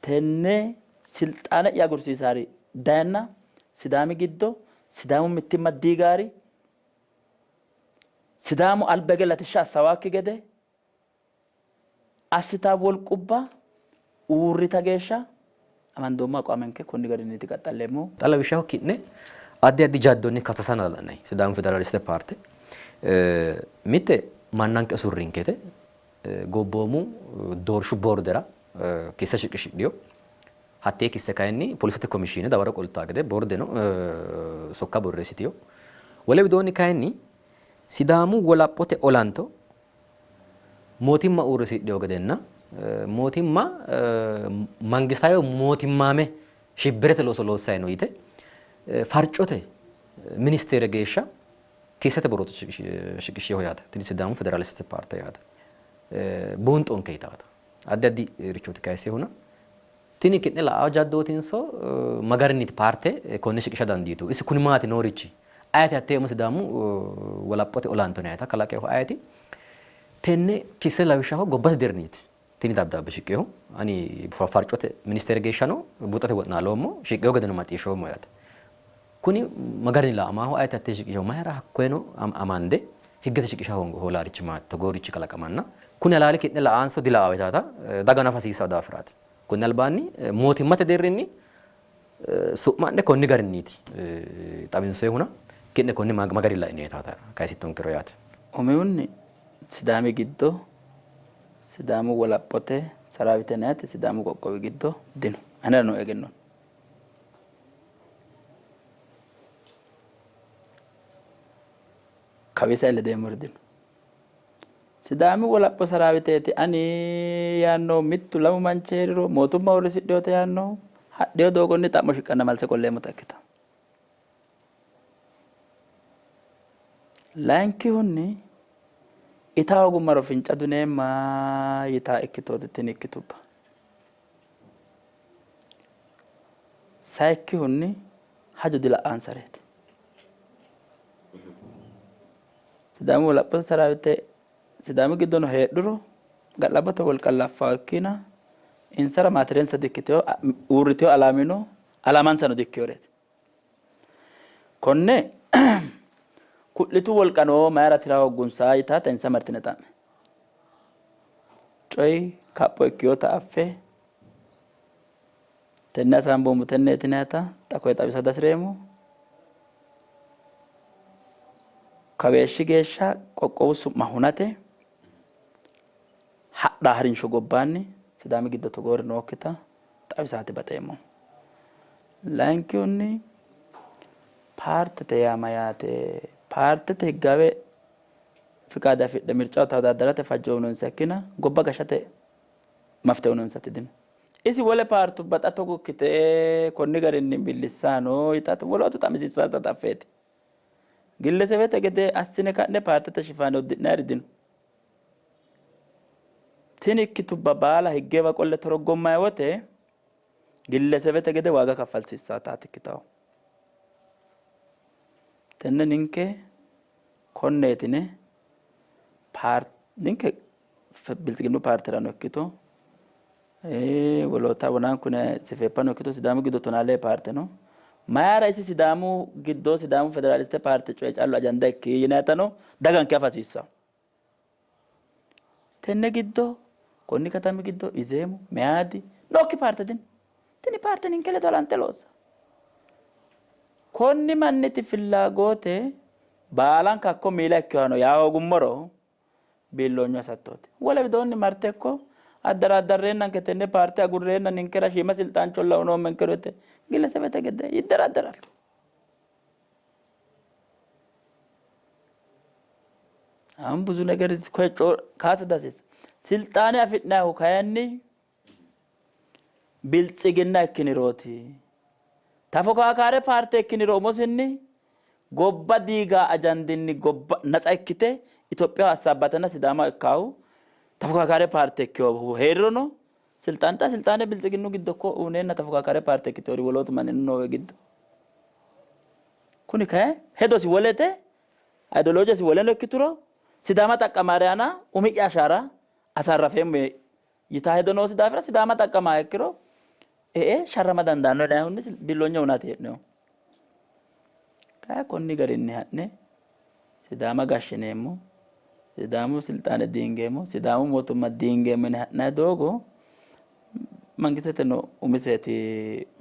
Tenne silxaane'ya agursiisaari dayenna Sidaami giddo Sidaamu mittimma diigaari Sidaamu alba hige latishsha assawaakki gede assita wolqubba uurrita geeshsha amandoommo aqwaamenke konni garinniiti qaxxalleemmohu. Xa lawishshaho ki'ne addi addi jaddonni kassasana la'nanni Sidaamu Federaaliste Paarte mitte mannanke usurrinkete gobboomu doorshu boordera kisse shiqishidhino. Hattee kisse kayinni polisete komishiine dawaro qoltaa gede boordeno sokka borreessitino. Wole widoonni kayinni Sidaamu wolaphote olanto mootimma uurrisidhino gedenna mootimma mangistawe mootimmaame shibbirete looso loossanni no yite farcote ministeere geeshsha kissete borrote shiqishshinoho yaate. Tini Sidaamu Federaaliste Paarte yaate. Buunxonke yitaata. Addi addi richooti kayissehuna. Tini ki'ne la'ao jaddootinso ma garinniiti paarte konne shiqisha dandiitu? Isi kuni maati noorichi? Ayeti hattee umo Sidaamu wolaphote olanto yinannita kalaqinohu ayeti? Tenne kisse lawishshaho gobbate deerrinniiti tini dabdaabbe shiqqinohu. Ani farcote ministeere geeshshano buuxate wo'naaloommo, shiqqino gedeno macciishshoommo yaate. Kuni ma garinni la''amaaho? Ayeti hattee shiqishinohu? Mayira hakkoyeno amande higgete shiqisha hoolaarichi maati? Togoorichi kalaqamanna kuni halaali ki'ne la''aanso dila'aawo yitaata daga nafa hasiissanno daafiraati. Konni albaanni mootimmate deerrinni su'ma'ne konni garinniiti xawinsoyihuna ki'ne konni ma garinni la'ini yitaata kayisittonkero yaate. Umihunni Sidaami giddo Sidaamu wolaphote saraawite yinanniti Sidaamu qoqqowi giddo dino. Anera noo egennonni. Kawi sae ledeemmori dino. Sidaami wolapho saraawiteeti ani yaannohu mittu lamu manchi hee'riro mootumma uurrisidhinote yaannohu hadhino doogonni xa'mo shiqqanna malse qolleemmota ikkitanno. Layinkihunni ita hoogummaro finca duneemma yitaa ikkitooti tini ikkitubba. Sayikkihunni hajo dila'ansareeti. Sidaamu wolaphote saraawite Sidaami giddono heedhuro ga'labbote wolqa laffao ikkiina insara maatirensa dikkitino, uurritino alaamino alaamansano dikkinoreeti. Konne ku'litu wolqa noo mayira tira hooggunsa yitaata insa martine xa'me. Coyi kapho ikkinota affe tenne hasaamboommo tenneeti yinayita xa koye xawisa dihasireemmo. Kaweeshshi geeshsha qoqqowu su'ma hunate hadhaa harinsho gobbaanni Sidaami giddo togoori nookkita xawisaati baxeemmo. Layinkihunni paartete yaa mayaate? Paartete higgaawe fiqaade afidhe mircaho tawodaadarate fajjo uyinonsa ikkina gobba gashshate mafte uyinonsati dino. Isi wole paartubba xa togo ikkite konni garinni millissanni no yitaati wolootu xa'misiissansata affeeti. Gillesebete gede assine ka'ne paartete shifaane uddi'nayiri dino. Tini ikkitubba baala higgewa qolle torogommayi wote Gillesebete gede waaga kaffalsiissaataati ikkitawo. Tenne ninke konneetine ninke Biltsiginnu paarterano ikkito woloota wonankune sifeeppano ikkito Sidaamu giddo tonaa lee paarte no. Mayira isi Sidaamu giddo Sidaamu Federaaliste paarte coye callu ajanda ikki yinaytano daganke afa hasiissanno. Tenne giddo konni katami giddo Izeemu, Meaadi nookki paarte dino. Tini paarte ninke ledo halante loossa. Konni manniti fillaagote baalanka hakko miila ikkinohano yaa hoogummoro biilloonyu hasattooti. Wole widoonni marte ikko addaraaddarreennanke tenne paarte agurreenna ninkera shiima silxaancholla unoommenkero yite gillesebete gede yiddaraddaranno. አሁን ብዙ ነገር ካስ ዳሴስ ስልጣኔ afi'nannihu kayinni biltsiginna ikkinirooti. Tafokaakaare paarte ikkiniro umosinni gobba diiga ajandinni gobba natsa ikkite Itophiyaho assaabbatenna Sidaama ikkaahu tafokaakaare paarte ikkinohu hee'rirono silxaane xa silxaane biltsiginnu giddo ko uuneenna tafokaakaare paarte ikkiteori wolootu manni noowe giddo. Kuni kayi hedosi wolete ayidooloojesi woleno ikkituro Sidaama xaqqamaare aana umi'ya ashaara asaarrafeemmo yitaa hedo noosi daafira Sidaama xaqqamaa ikkiro e'e sharrama dandaanno yinannihunni billoonye hunate hee'noommo. Kayi konni garinni ha'ne Sidaama gashshineemmo, Sidaamu silxaane diingeemmo, Sidaamu mootimma diingeemmo yine ha'nanni doogo mangisteteno umiseti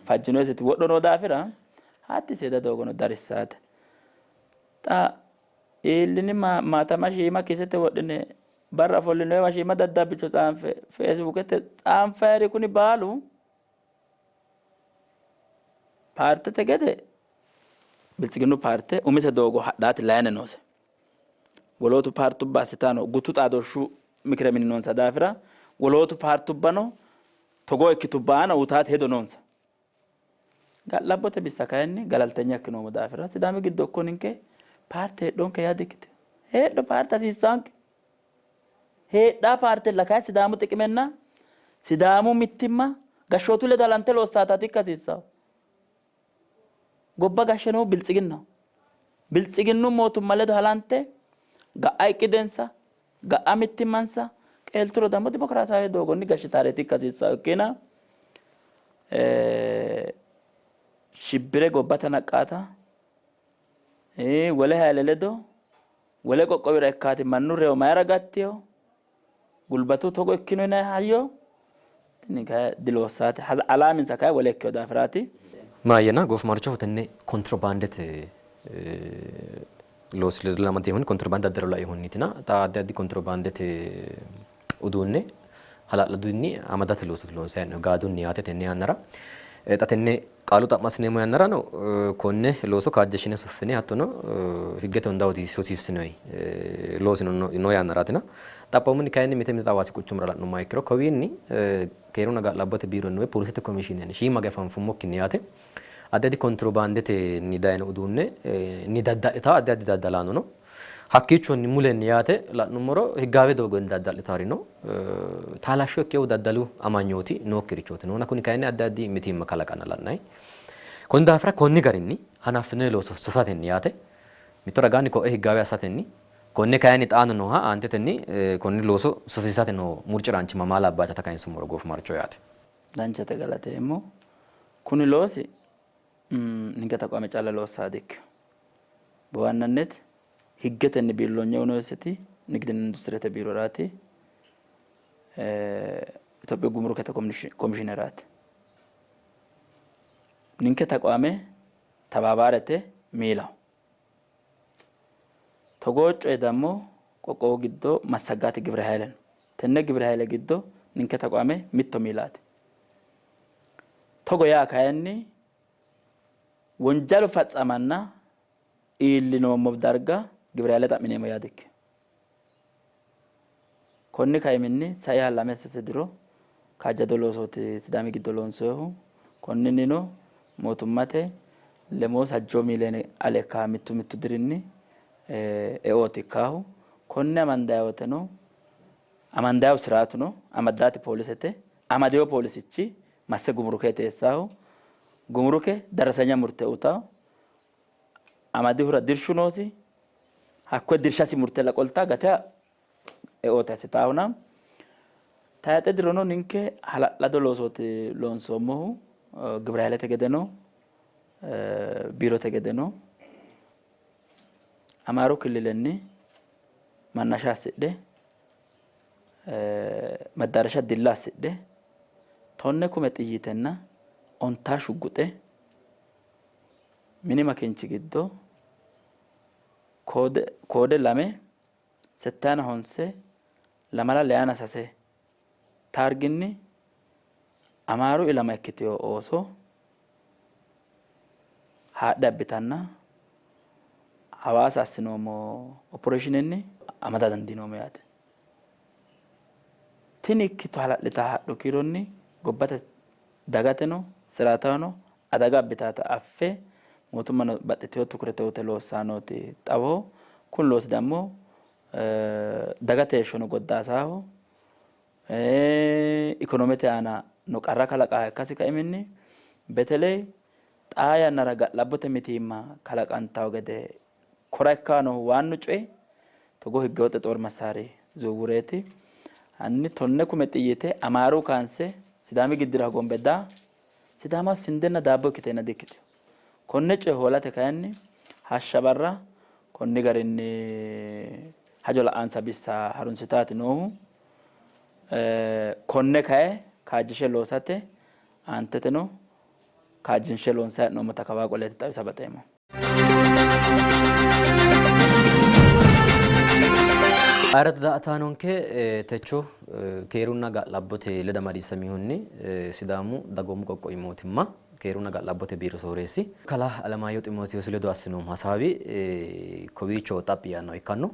fajjinoiseti wodho noo daafira hatti seeda doogono darissaate. Xa iillini maatama shiima kiisete wodhine barra ofollinoyiwa shiima daddaabbicho tsaanfe feesibukete tsaanfayiri kuni baalu paartete gede Biltsiginnu paarte umise doogo hadhaati layine noose. Wolootu paartubba assitano gutu xaadooshshu mikire mini noonsa daafira wolootu paartubbano togoo ikkitubba aana utaate hedo noonsa. Ga'labbote bissa kayinni galaltenya ikkinoommo daafira Sidaami giddo ikko ninke paarte heedhonke yaa dikkitino. Heedho paarte hasiissaanke. Heedhaa paartella kayi Sidaamu xiqimenna Sidaamu mittimma gashshootu ledo halante loossaataati ikka hasiissawo. Gobba gashshe noohu Biltsiginnaho. Biltsiginnu mootumma ledo halante ga'a iqqidensa, ga'a mittimmansa qeelturo dammo dimokiraasaawe doogonni gashshitaareeti ikka hasiissawo ikkiina shibbire gobbate naqqaata wole hayle ledo wole qoqqowira ikkaati mannu reyo mayra gattino gulbatu togo ikkino yinanni hayyo tini kayi diloossaate alaaminsa kayi wole ikkino daafiraati. Maayyena goofimarchoho tenne kontirobaandete loosi ledo amadinohunni kontirobaande daddalo lainohunniitina xa addi addi kontirobaandete uduunne hala'ladunni amadate looso loonsanni hee'noonni gaadunni yaate tenne yannara. Xa tenne qaalu xa'mo assineemmo yannarano konne looso kaajjishine suffine hattono higgete hunda hosiissinoyi loosino noo yannaraatina. Xaphoomunni kayinni mite mite Hawaasi quchumira la'nummoha ikkiro kowiinni keerunna ga'labbote biironni woy poolisete komishiinenni shiima geya fanfummokkinni yaate addi addi kontirobaandetenni dayino uduunne ni dadda'litawo addi addi daddalaano no. Hakkiichonni mulenni yaate la'nummoro higgaawe doogonni dadda'litawori no. Taalashsho ikkinohu daddalu amanyooti nookkirichooti noona kuni kayinni addi addi mitiimma kalaqanna la'nanni. Konni daafira konni garinni hanaffinoonni looso sufatenni yaate mitto ragaanni koe higgaawe assatenni konne kayinni xaano nooha aantetenni konni looso sufisiisate noo murci'raanchimma maa labbaatata kayinsummoro goofimarcho yaate. Danchate galateemmo. Kuni loosi ninke taqwaame calla loossaha dikkino. Bowannannet higgetenni biilloonye uyinoyisiti nigidinna industirete biiroraati. Itophiyu gumurukete komishiineraati. Ninke taqwaame tabaabaarete miilaho. Togoo coye dammo qoqqowu giddo massagaati gibire hayle no. Tenne gibire hayle giddo ninke taqwaame mitto miilaati. Togo yaa kayinni wonjalu fatsamanna iillinoommo darga gibire hayle xa'mineemmo yaa dikkino. Konni kaiminni saiha lame sase diro kaajjado loosooti Sidaami giddo loonsoyihu. Konninnino mootimmate lemoo sajjoo miiliyoone ale ikkaha mittu mittu dirinni eooti ikkaahu. Konne amandayi woteno amandayihu siraatu no, amaddaati poolisete, amadino poolisichi masse gumurukete eessaho. Gumuruke darasanya murte uytawo. Amadihura dirshu noosi. Hakkoye dirshasi murtella qolta gateha eote assitaahona. Tayxe dirono ninke hala'lado loosooti loonsoommohu gibire haylete gedeno biirote gedeno Amaaru killilenni mannasha assidhe maddaarasha dilla assidhe tonne kume xiyyiitenna ontaa shugguxe mini makinchi giddo koode lame settaana honse lamala leyaana sase taarginni Amaaru ilama ikkitino ooso haadhe abbitanna Hawaasa assinoommo opereeshinenni amada dandiinoommo yaate. Tini ikkito hala'litanni hadhu kiironni gobbate dagateno siraatahono adaga abbitaata affe mootimmano baxxitino tukurete uyte loossanni nooti xawoho. Kuni loosi dammo dagate heeshshono goddaasaho, ikonomete aana no qarra kalaqaaha ikkasi kaiminni beteley xaa yannara ga'labbote mitiimma kalaqantanno gede kora ikkanni noohu waannu coyi togoo higgewoxe xoor massaari zuuwureeti. Hanni tonne kume xiyyiite Amaaru kaanse Sidaami giddira hogombe daa Sidaamaho sindenna daabbo ikkiteenna di''ikkitino. Konne coye hoolate kayinni hashsha barra konni garinni hajo la'ansa bissa harunsitaati noohu. Konne kayi kaajjishe loosate aanteteno kaajjinshe loonsanni hee'noommota kawaa qoleeti xawisa baxeemmo. Ayirrado daa''ataanonke techo keerunna ga'labbote ledo amadisiisaminohunni Sidaamu dagoomu qoqqowi mootimma Keerunna ga'labbote biiro sooreessi kalaa Alemaayyehu Ximootiwosi ledo assinoommo hasaawi kowiicho xaphi yaannoha ikkanno.